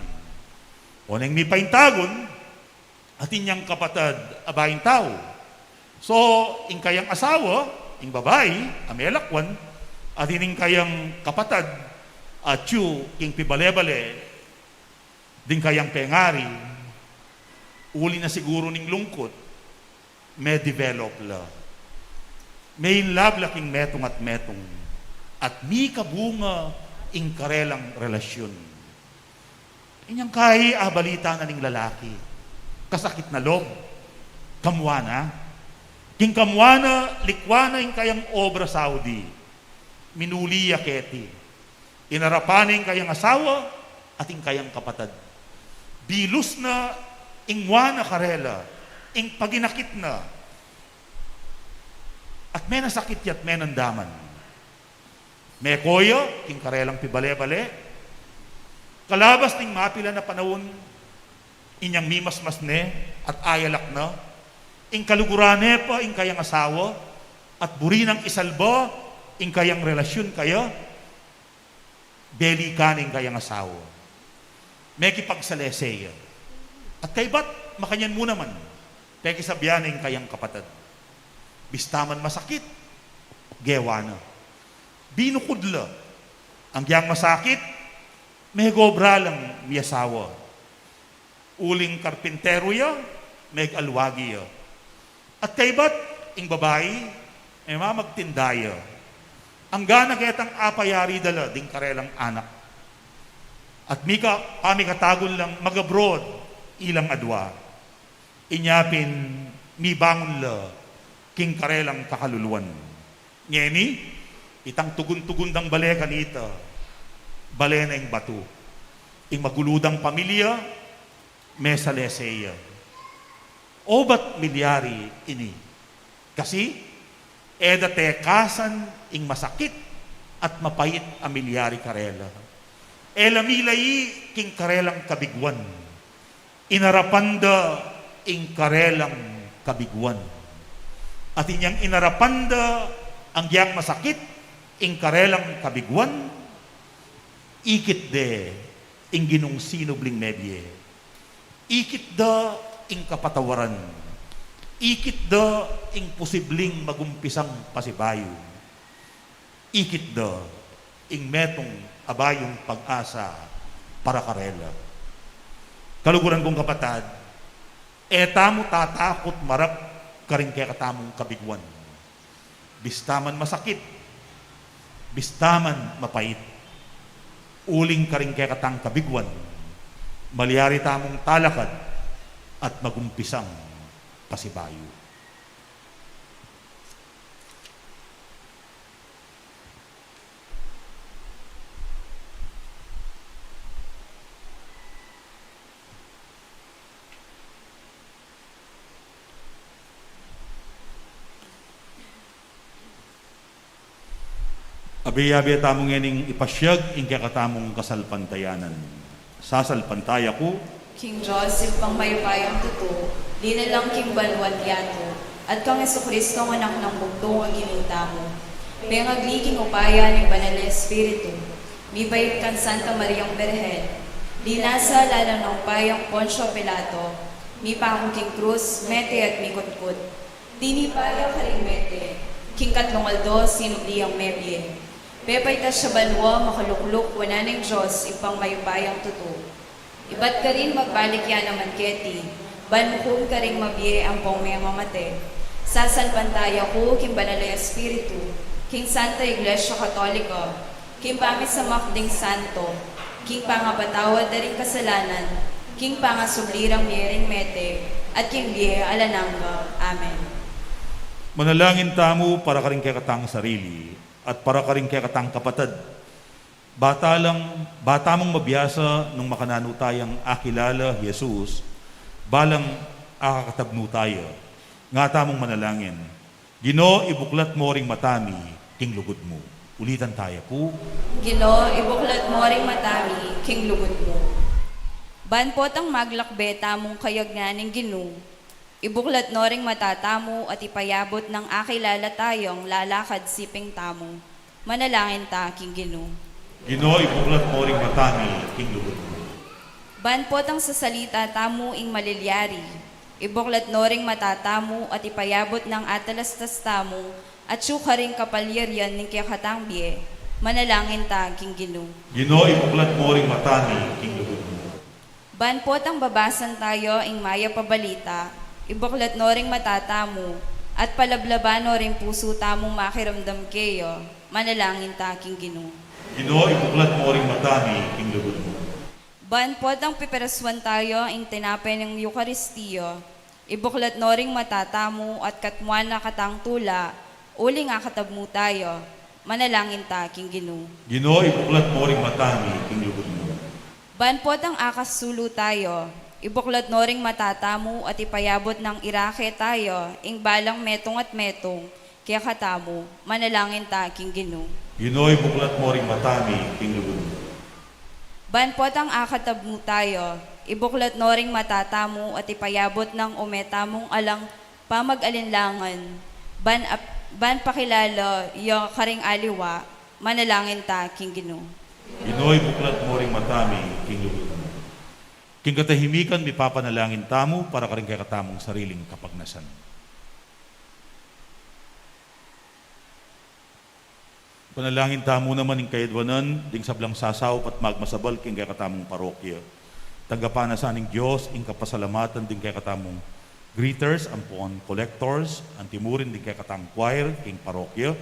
Oneng mipaintagun, atin yang kapatad a baing tau. So, ing kayang asawa, ing babai, a melakwan, atin ing kayang kapatad, atyu king pibale-bale ding kayang pengari, uli na siguru ning lungkut, me-develop la. Me-in love la king metung at metung, at mikabunga ing karelang relasyun. Inyang kai abalita na ning lalaki, kasakit na lub, kamua na. King kamua na, likwan na ing kayang obra Saudi. Minuli ya keti. Inarapan ne ing kayang asawa at ing kayang kapatad. Bilus na ing mua na karela, ing paginakit na, at menasakit ya at menandaman. Meko ya king karelang pibale-bale. Kalabas ning mapilan a panaun, inyang mimasmas ne at ayalak na, ing kaluguran ne pa ing kayang asawa, at buri nang isalba ing kayang relasyun kaya, belikan ne ing kayang asawa. Mekipagsalese ya. At kaybat, makanyan mu naman, pekisabian ne ing kayang kapatad. Bista man masakit, gewa na. Binukud la. Agyang masakit, megobra lang miyasawa. Uling karpinteru ya, megalwagi ya. At kaybat, ing babai, memamagtinda ya. Anggang ketang apayari da la ding karelang anak. At mika, pamikatagun lang mag-abroad ilang adwa. Inya pin mibangun la king karelang kakaluluan. Ngeni, itang tugun-tugun dang bale kanita, bale na ing batu. Ing magulu dang pamilya, mesalese ya. Obat milyari ini. Kasi, e da tekasan ing masakit at mapait a milyari karela. E la milai king karelang kabiguan. Inarapan da ing karelang kabiguan. At inyang inarapan da agyang masakit ing karelang kabiguan, ikit de ing Ginung sinubling mebie. Ikit da ing kapatawaran. Ikit da ing pusibling magumpisang pasibayu. Ikit da ing metung a bayung pag-asa para karela. Kaluguran kung kapatad, e tamu tatakut marap karing kekatamung kabiguan. Bista man masakit, bista man mapait, uling karing kekatang kabiguan, malyari tamung talakad at magumpisang pasibayu. Abe-abe tamu ngening ipasyag ing kekatamung kasalpantayanan. Sasalpantaya ku king Dios, Ibpang mayupayang tutu, linalang king banwa't yatu, at kang Jesucristo, Anak nang bugtung a Ginu tamu, pengagli king upaya ning Banal a Espiritu, mibait kang Santa Mariang Birhen, linasa lalam ning upayang Poncio Pilato, mipaku king krus, mete at mikutkut. Tinipa ya karing mete, king katlung aldo sinubli yang mebie. Pepaitas ya banua, makalukluk wanan ning Dios, Ibpang mayupayang tutu. Ibat karin magbalik ya naman keti, ban mukum karing mabie ampong mengamate. Sasalpantaya ku king Banal a Espiritu, king Santa Iglesia Katolika, king pamisamak ding santo, king pangapatawad da ring kasalanan, king pangasubli rang mie ring mete, at king bie alang angga. Amen. Manalangin tamu para karing kekatang sarili at para karing kekatang kapatad. Bata lang, bata mung mabiasa nung makananu tayang akilala Jesus, balang akakatabnu taya. Nga tamung manalangin. Ginu, ibuklat mu ring mata mi king lugud mu. Ulitan taya pu. Ginu, ibuklat mu ring mata mi king lugud mu. Ban potang maglakbe tamung kayag na ning Ginu, ibuklat no ring mata tamu at ipayabut nang akilala tayang lalakad siping tamu. Manalangin ta king Ginu. Ginu, ibuklat mu ring mata mi king lugud mu. Ban potang sasalita tamu ing malilyari, ibuklat no ring mata tamu at ipayabut nang atalastas tamu, at suka ring kapalyarian ning kekatang bie. Manalangin ta king Ginu. Ginu, ibuklat mu ring mata mi king lugud mu. Ban potang babasan taya ing mayap a balita, ibuklat no ring mata tamu, at palablaban no ring pusu tamung makiramdam keya. Manalangin ta king Ginu. Ginu, ibuklat mu ring mata mi king lugud mu. Ban potang piperasuan taya ing tinape ning Eukaristia, ibuklat no ring mata tamu at katmuan na katang tula, uling akatabmu taya. Manalangin ta king Ginu. Ginu, ibuklat mu ring mata mi king lugud mu. Ban potang akasulu taya, ibuklat no ring mata tamu at ipayabut nang irake taya ing balang metung at metung kekatamu. Manalangin ta king Ginu. Ginu, ibuklat mu ring mata mi king lugud mu. Ban potang akatabmu taya, ibuklat no ring mata tamu at ipayabut nang ume tamung alang pamag-alinlangan, ban ap-, ban pakilala ya karing aliwa. Manalangin ta king Ginu. Ginu, ibuklat mu ring mata mi king lugud mu. King katahimikan mipapanalangin tamu para karing kekatamung sariling kapagnasan. Panalangin tamu naman ing kayadwanan ding sablang sasaup at magmasabal king kekatamung parokya. Tanggapan na sa ning Dios ing kapasalamatan ding kekatamung greeters ampon collectors, antimurin ding kekatang choir king parokya.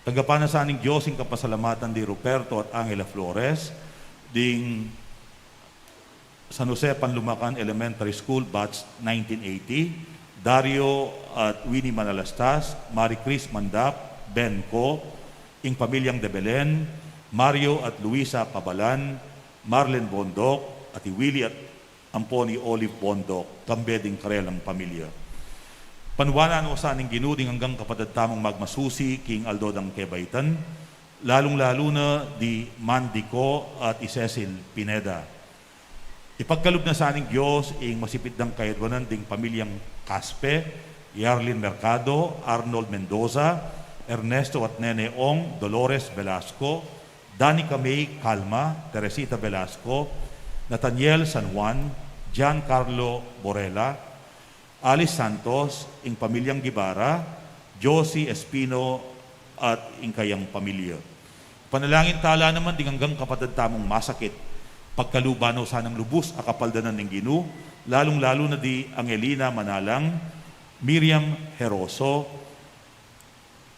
Tanggapan na sa ning Dios ing kapasalamatan di Ruperto at Angela Flores, ding San Jose Panlumacan Elementary School Batch nineteen eighty, Dario at Winnie Manalastas, Marie Chris Mandap, Ben Co, ing pamilyang de Belen, Mario at Luisa Pabalan, Marlene Bondoc, at i Willie at ampon i Olive Bondoc, kambe ding karelang pamilya. Panuanan no sa ning Ginu ding anggang kapatad tamung magmasusi king aldo dang kebaitan, lalung-lalu na di Mandy Co at i Cecil Pineda. Ipagkalub na sa ning Dios ing masipit dang kayadwanan ding pamilyang Caspe, Yarlin Mercado, Arnold Mendoza, Ernesto at Nene Ong, Dolores Velasco, Danica May Calma, Teresita Velasco, Nathaniel San Juan, Giancarlo Borella, Alice Santos, ing pamilyang Guevara, Josie Espino, at ing kayang pamilya. Panalangin tala naman ding anggang kapatad tamung masakit. Pagkaluban no sanang lubus a kapaldanan ning Ginu, lalung-lalu na di Angelina Manalang, Miriam Heroso,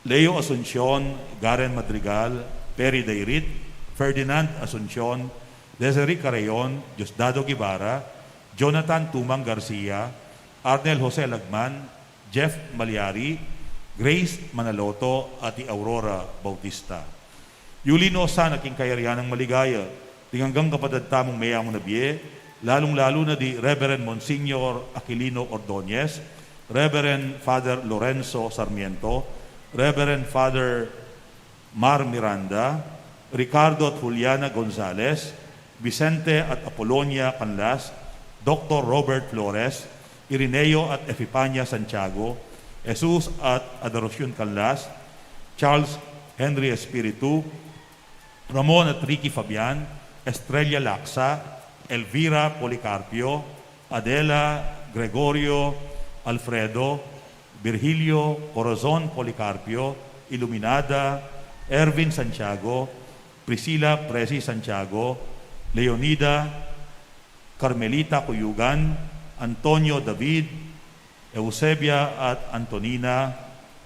Leo Asuncion, Garen Madrigal, Perry Dairit, Ferdinand Asuncion, Desiree Carreon, Diosdado Guevara, Jonathan Tumang Garcia, Arnel Jose Lagman, Jeff Maliari, Grace Manaloto, at i Aurora Bautista. Yuli no sana king kayarian nang maligaya ding anggang kapatad tamung meyamu na bie, lalung-lalu na di Reverend Monsignor Aquilino Ordonez, Reverend Father Lorenzo Sarmiento, Reverend Father Mar Miranda, Ricardo at Juliana Gonzalez, Vicente at Apolonia Canlas, Doktor Robert Flores, Irineo at Efipania Santiago, Jesus at Adoracion Canlas, Charles Henry Espiritu, Ramon at Ricky Fabian, Estrella Laksa, Elvira Policarpio, Adela, Gregorio, Alfredo, Virgilio, Corazon Policarpio, Iluminada, Ervin Santiago, Priscila Presi Santiago, Leonida, Carmelita Cuyugan, Antonio David, Eusebia at Antonina,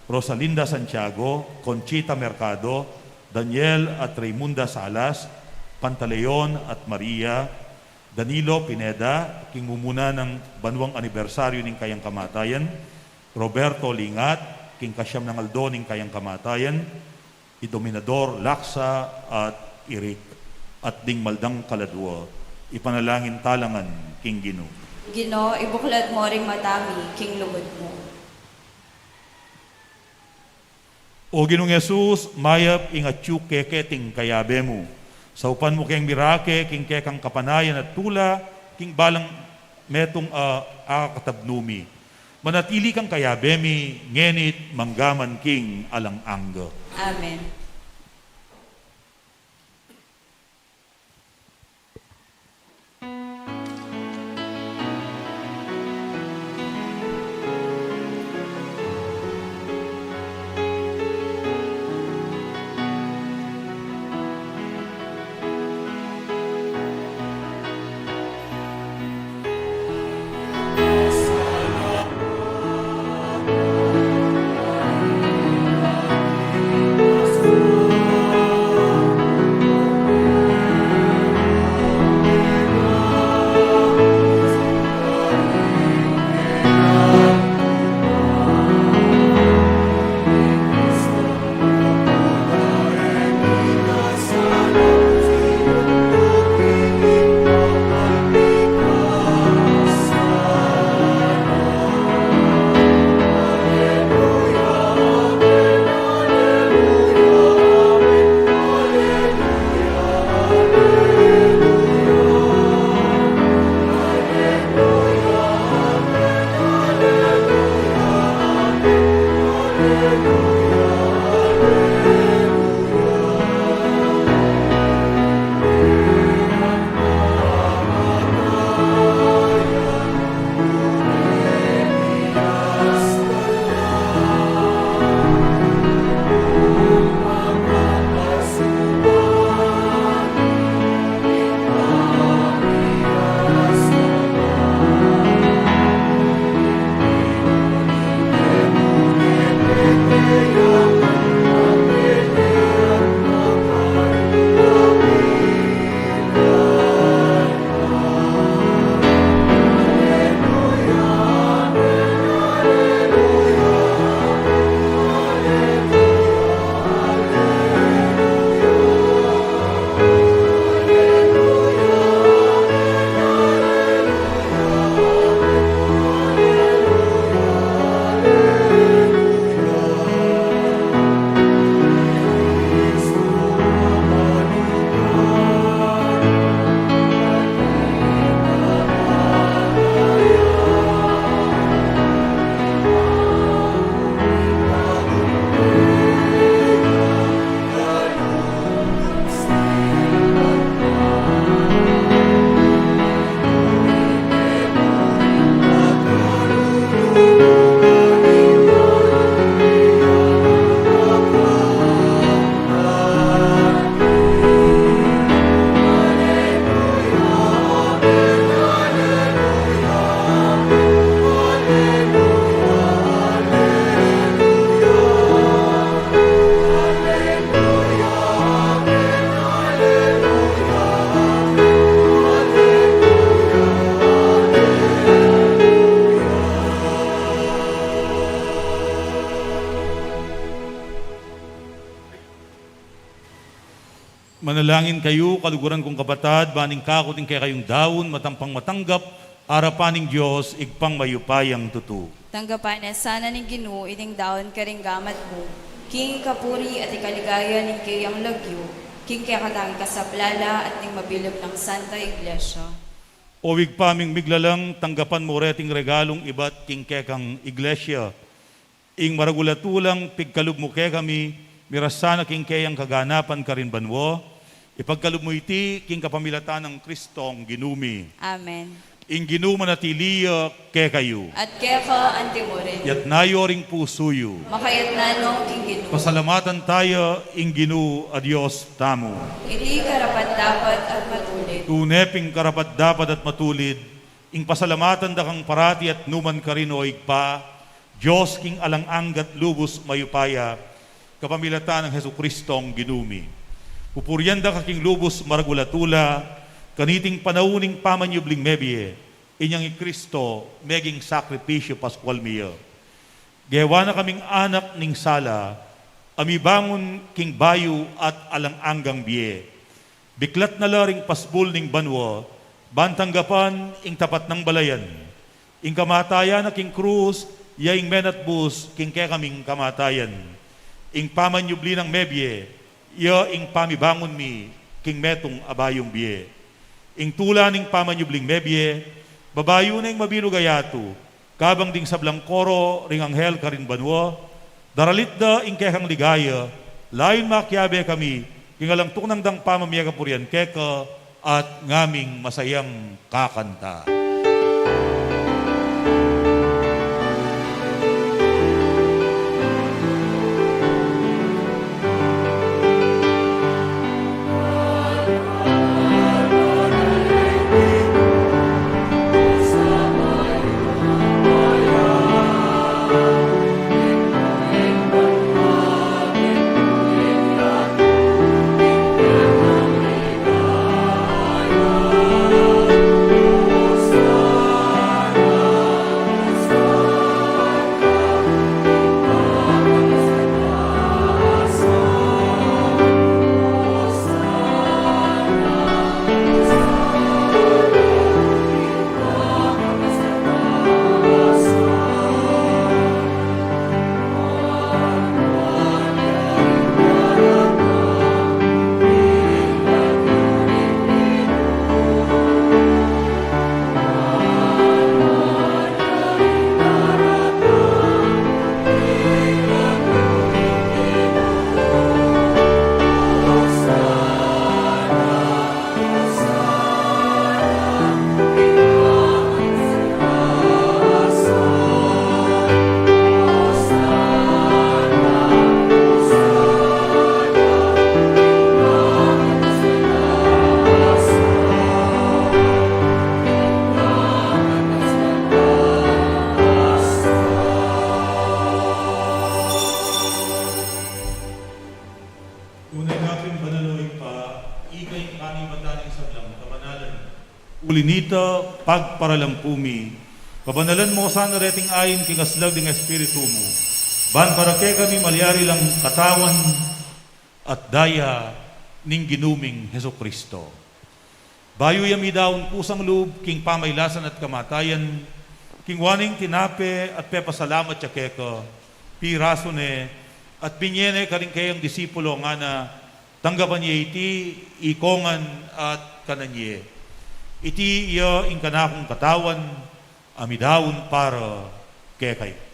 Rosalinda Santiago, Conchita Mercado, Daniel at Raymunda Salas, Pantaleon at Maria, Danilo Pineda, king mumuna nang banuang anibersaryu ning kayang kamatayan, Roberto Lingat, king kasiam nang aldo ning kayang kamatayan, i Dominador Laksa at i Rick, at ding maldang kaladua, ipanalangin tala ngan king Ginu. Ginu, ibuklad mu ring mata mi king lugud mu. O Ginung Jesus, mayap ing atiu ke keting kayabe mu. Saupan mu keng mirake king kekang kapanayan at tula, king balang metung a akakatabnu mi. Manatili kang kayabe mi, ngeni't manggaman king alang angga. Amen. Manalangin kayu, kaluguran kung kapatad, ban ing kaku at ing kekayung daun matampang matanggap arapan ning Dios, Ibpang mayupayang tutu. Tanggapan na sana ning Ginu iting daun karing gamat mu, king ikapuri at ikaligaya ning keyang lagyu, king kekatamung kasaplalan at ning mabilug nang Santa Iglesia. O Ibpa ming miglalang, tanggapan mu reting regalung ibat king kekang Iglesia. Ing maragul a tulang pigkalub mu kekami, miras sana king keyang kaganapan karin banua, ipagkalub mu iti king kapamilatan nang Kristong Ginu mi. Amen. Ing Ginu manatili ya kekayu. At keka antimurin. Itas yu ring pusu yu. Makatas na no king Ginu. Pasalamatan taya ing Ginu a Dios tamu. Iti karapat-dapat at matulid. Tune pin karapat-dapat at matulid, ing pasalamatan da kang parati at nukarin man, o Ibpa, Dios king alang angga at lubus mayupaya, kapamilatan nang Jesukristong Ginu mi. Pupurian da ka king lubus maragul a tula, kaniting panaun ning pamanyubling mebie, inyang i Kristo meging sakripisyu paskual mi ya. Gewa na kaming anak ning sala, a mibangun king bayu at alang anggang bie. Biklat na la ring pasbul ning banua, ban tanggapan ing tapat nang balayan. Ing kamatayan na king krus, ya ing menatbus king kekaming kamatayan. Ing pamanyubli nang mebie, ya ing pamibangun mi king metung a bayung bie. Ing tula ning pamanyubling mebie, babayu na ing mabilug a yatu, kabang ding sablang koro ring anghel karin banua, daralit da ing kekang ligaya, layun makiabe kami king alang tuknang dang pamamie kapurian keka at ngaming masayang kakanta. Tunay ka pin banal, o Ibpa, ika ing panibatan ning sablang kabanalan. Uli nita, pagparalampu mi, pabanalan mu sana reting ain king aslag ning Espiritu mu, ban para kekami malyari lang katawan at daya ning Ginu ming Jesucristo. Bayu ya midaun kusang lub king pamailasan at kamatayan, kinua ne ing tinape at pepasalamat ya keka, pirasu ne, at binie ne karing kayang disipulo, ngana, tanggapan ye iti ikongan at kanan ye. Iti ya ing kanakung katawan a midaun para kekayu.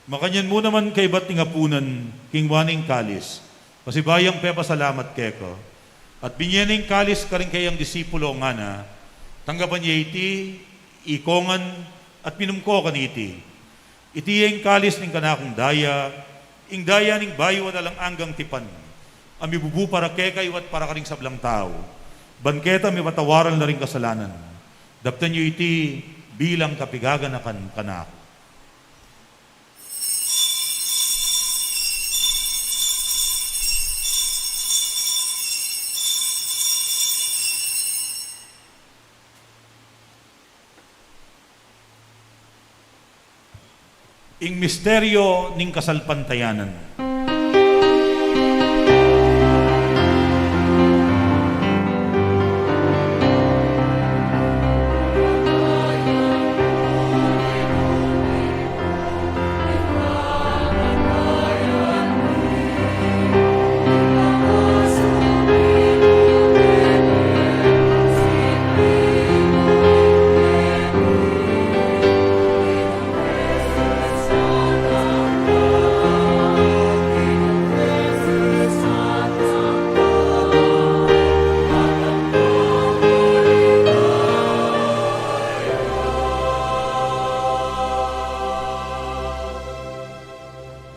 Makanyan mu naman kaybat ning apunan, kinua ne ing kalis, pasibayu yang pepasalamat keka, at binie ne ing kalis karing kayang disipulo, ngana, tanggapan ye iti ikongan at minum ko kaniti. Iti ya ing kalis ning kanakung daya, ing daya ning bayu at alang anggang tipan, a mibubu para kekayu at para karing sablang tau, ban keta mipatawaran la ring kasalanan. Daptan yu iti bilang kapigaganakan kanaku. Ing misteryo ning kasalpantayanan.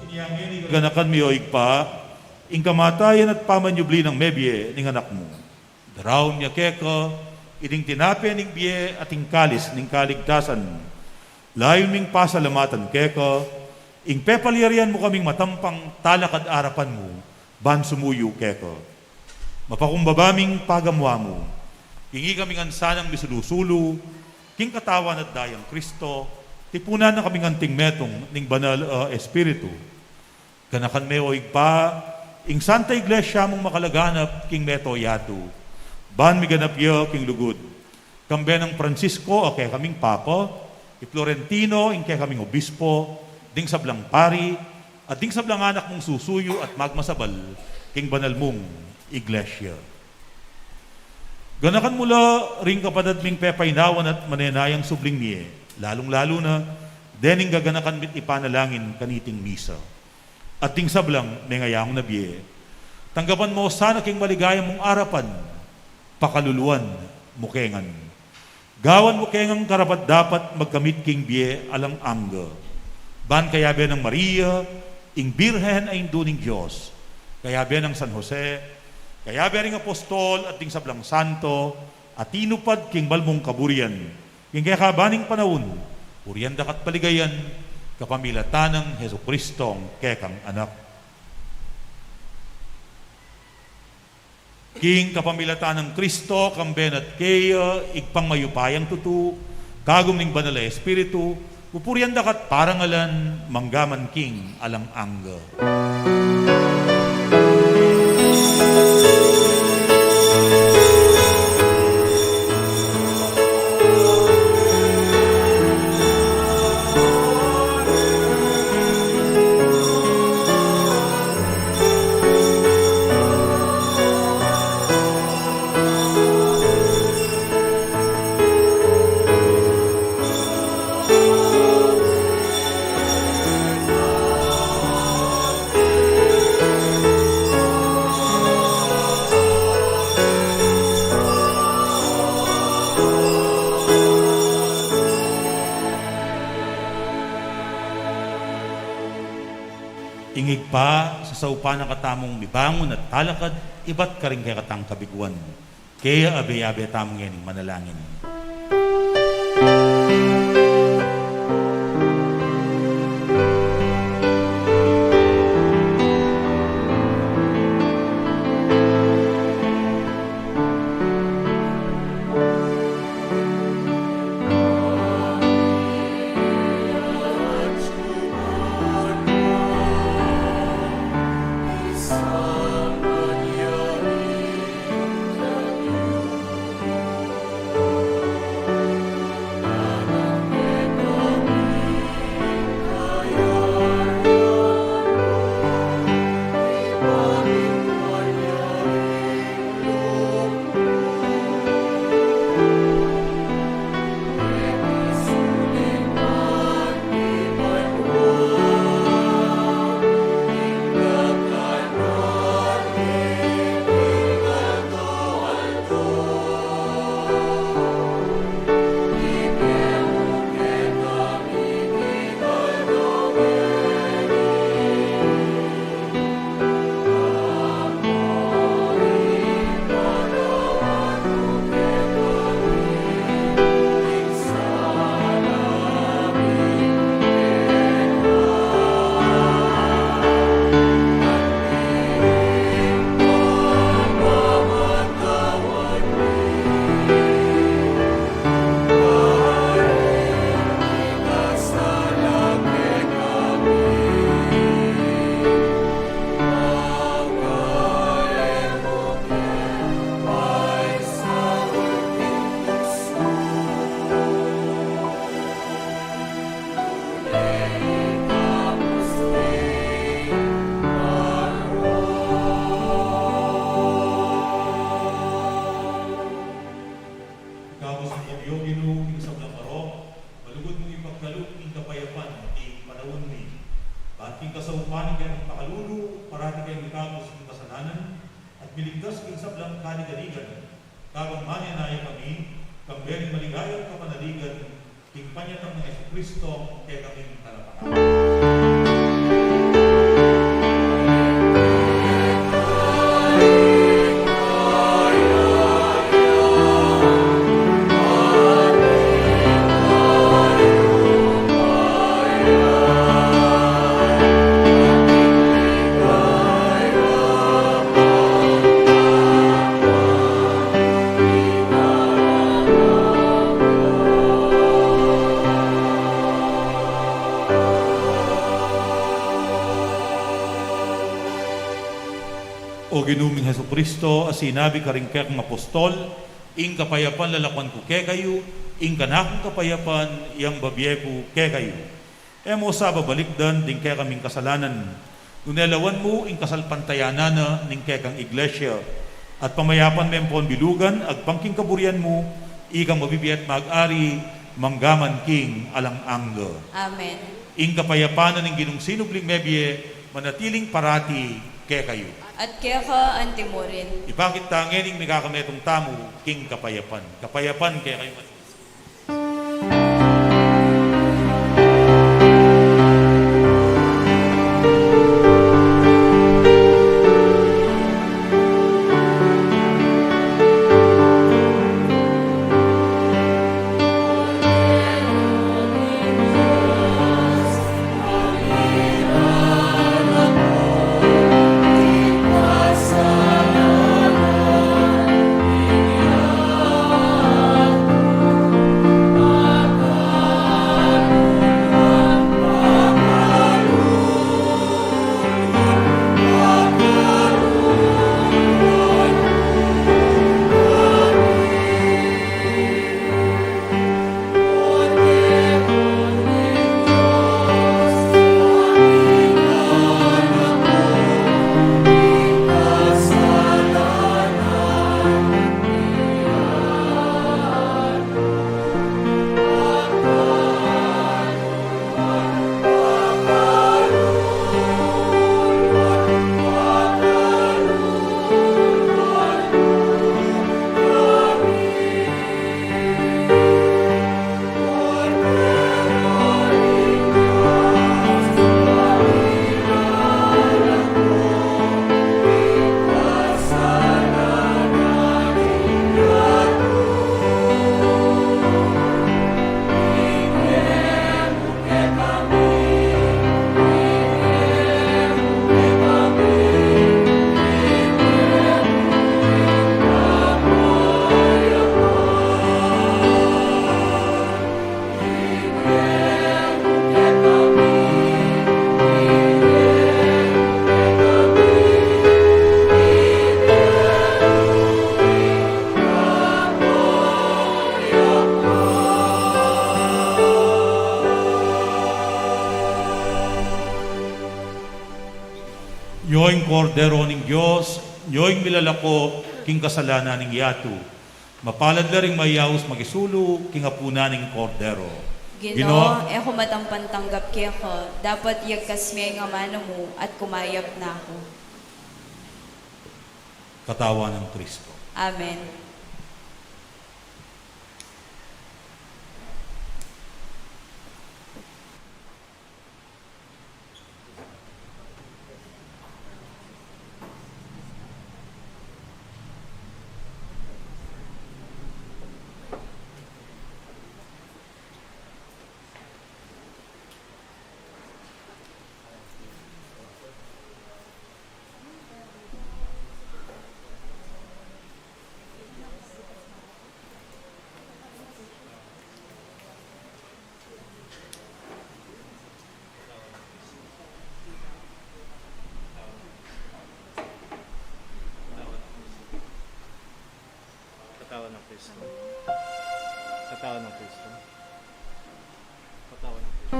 Inya ngeni, gaganakan mi, o Ibpa, ing kamatayan at pamanyubli nang mebie ning Anak mu. Daraun mi keka iting tinape ning bie at ing kalis ning kaligtasan. Layun ming pasalamatan keka ing pepalyarian mu kaming matampang talakad arapan mu ban sumuyu keka. Mapakumbaba ming pagamu-amu king ikami ngan sanang misulu-sulu king Katawan at Dayang Kristo, tipunan na kaming anting metung ning Banal a Espiritu. Ganakan me, o Ibpa, ing Santa Iglesia mung makalaganap king mabilug a yatu, ban miganap ya king lugud, kambe nang Francisco a kekaming Papa, i Florentino ing kekaming Obispo, ding sablang pari, at ding sablang anak mung susuyu at magmasabal king banal mung Iglesia. Ganakan mu la ring kapatad ming pepainawan at manenayang subling mie, lalung-lalu na dening gaganakan mit ipanalangin kaniting misa. At ding sablang mengayangu na bie, tanggapan mu sana king maligaya mung arapan, pakaluluan mu ke ngan. Gawan mu ke ngang karapat-dapat magkamit king bie alang angga, ban kayabe nang Maria, ing Birhen a Indu ning Dios, kayabe nang San Jose, kayabe ring apostol at ding sablang santo a tinupad king balamu mung kaburian, king kekaban ning panaun, purian da ka at paligayan, kapamilatan nang Jesucristo a kekang Anak. King kapamilatan nang Kristo, kambe na at keya, Ibpang mayupayang tutu, kagum ning Banal a Espiritu, pupurian da ka at parangalan, mangga man king alang angga. Ing Ibpa, sasaupan na katamung mibangun at talakad ibat karing kekatang kabiguan. Kaya abe-abe tamu ngening manalangin. Ikabus mu kami, O Ginu, king sablang marok, malugud mung ipagkalub ing kapayapan king panaun mi. At king kasaupan ning kekang pakalulu, parati keng ikabus king kasalanan, at miligtas king sablang kaligaligan. Kabang manenaya kami, kambe ning maligayang kapanaligan, king panyatang nang Jesucristo, kekaming Talapangabot. O Ginu ming Jesucristo, a sinabi karing kekang apostol, ing kapayapan lakuan ku kekayu, ing kanakung kapayapan yang babie ku kekayu. E mu sa babalikdan ding kekaming kasalanan, nune lawan mu ing kasalpantayanan na ning kekang iglesia, at pamayapan me ampon bilugan agpang king kaburian mu, ikang mabibie at mag-ari manggaman king alang angga. Amen. Ing kapayapan na ning Ginung sinubling mebie manatiling parati kekayu. At keka antimurin. Ipakit ta ngening mikakametung tamu king kapayapan. Kapayapan kekayu. Yo ing Kordero ning Dios, yo ing milalako king kasalanan ning yatu. Mapalad la ring mayaus makisulu king apunan ning Kordero. Ginu, Ginu, e ku matampantanggap keka, dapot yagkas me ing amanu mu at kumayap na ku. Katawan nang Kristo. Amen. Katawan ng Kristo. Katawan ng Kristo. Katawan ng Kristo.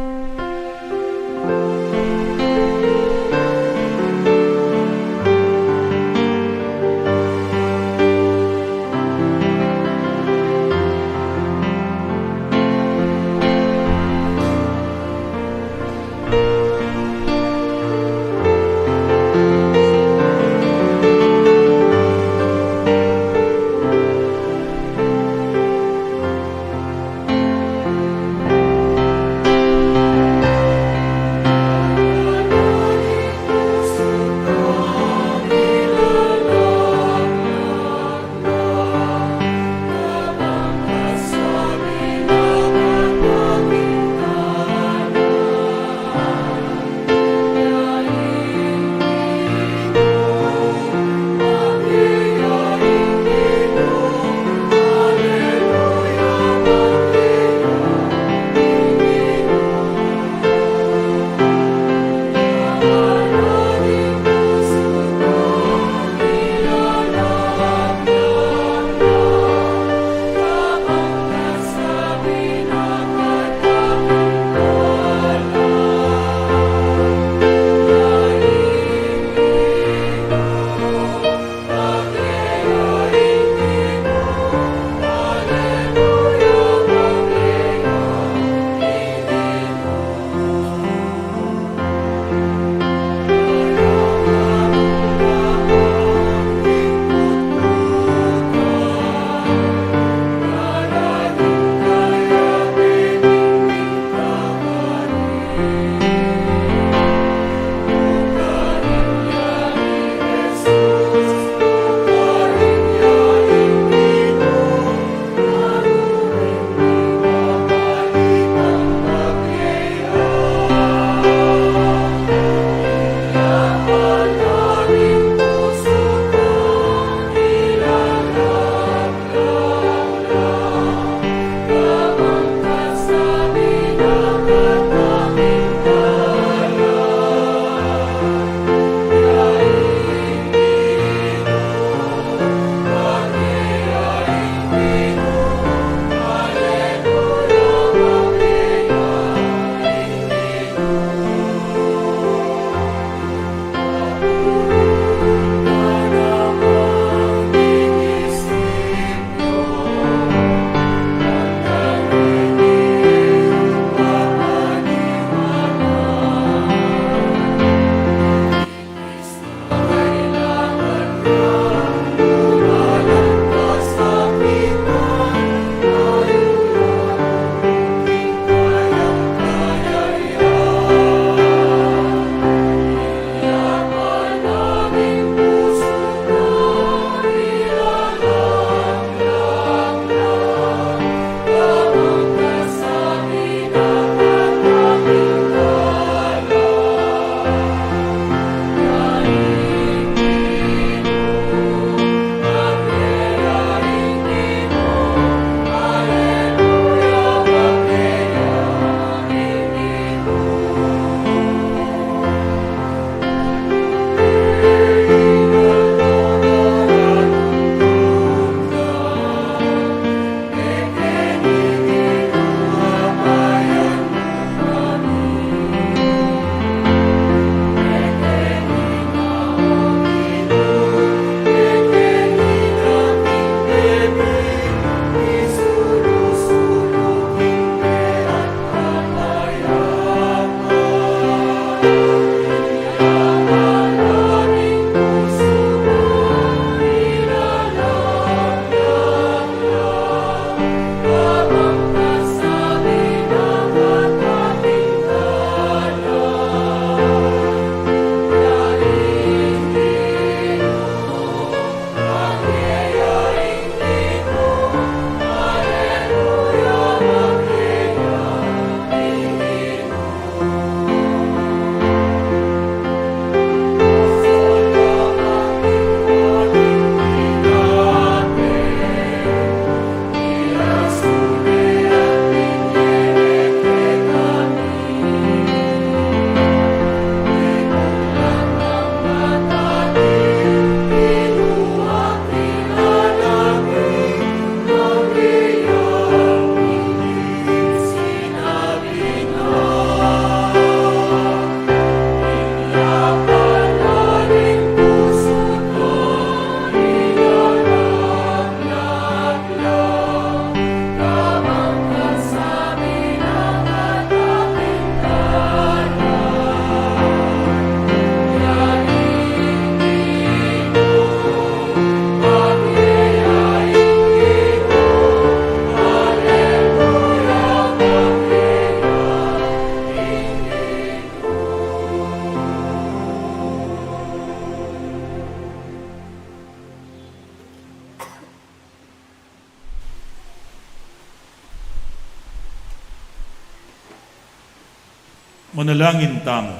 Manalangin tamu.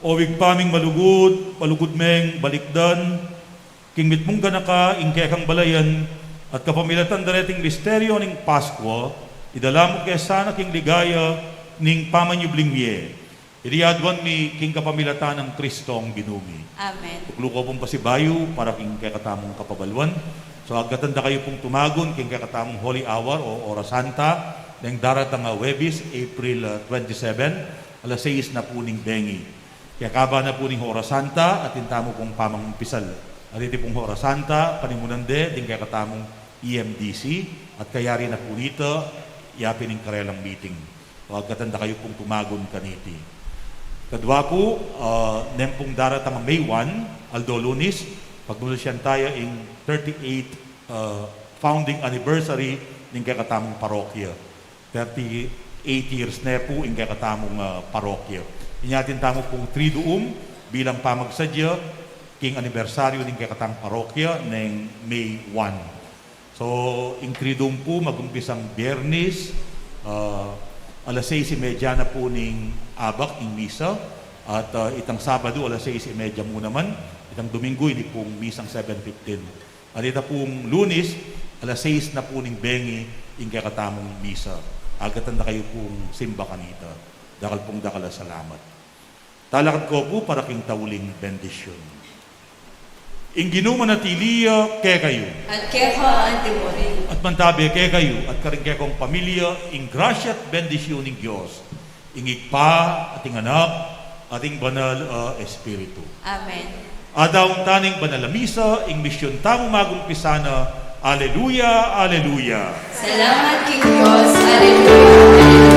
O Ibpa ming malugud, malugud meng balikdan king mitmung ganaka ing kekang balayan at kapamilatan dareting misteryo ning Paskwa, idala mu ke sana king ligaya ning pamanyubling mie. Iti aduan mi king kapamilatan nang Kristong Ginu mi. Amen. Tuklu ku pung pasibayu para king kekatamung kapabaluan. So, agkatan da kayu pung tumagun king kekatamung Holy Hour o Oras Santa, neng daratang a Huwebes, April, ah, twenty-seven, alas sais na pu ning bengi. Kekaba na pu ning Oras Santa, atin tamu pung pamangumpisal. At iti pung Oras Santa, panimunan de ding kekatamung E M D C, at kayari na pu nita, yapin ing karelang meeting. O, agkatan da kayu pung tumagun kaniti. Kadwa pu, ah, neng pung daratang a May one, aldo Lunis, pagmulsian taya ing thirty-eight, ah, founding anniversary ning kekatamung parokya. Thirty-eight years ne pu ing kekatamung, ah, parokya. Inya atin tamu pung Triduum bilang pamagsadya king anibersaryu ning kekatamung parokya neng May one. So, ing Triduum pu magumpisang Biyernes, ah, alas sais y media na pu ning abak ing misa, at, ah, itang Sabadu alas sais y media mu naman, itang Dominggu ini pung misang seven fifteen. At ita pung Lunis, alas sais na pu ning bengi ing kekatamung misa. Agkatan da kayu pung simba kanita. Dakal pung dakal a salamat. Talakad ko pu para king tauling bendisyun. Ing Ginu manatili ya kekayu. At keka antimurin. At mantabe kekayu, at karing kekong pamilya, ing grasya at bendisyun ning Dios, ing Ibpa, at ing Anak, at ing Banal a Espiritu. Amen. Addaun ta ning banal a misa, ing misyun tamu magumpisa na. Aleluya, aleluya. Salamat king Dios. Aleluya, aleluya.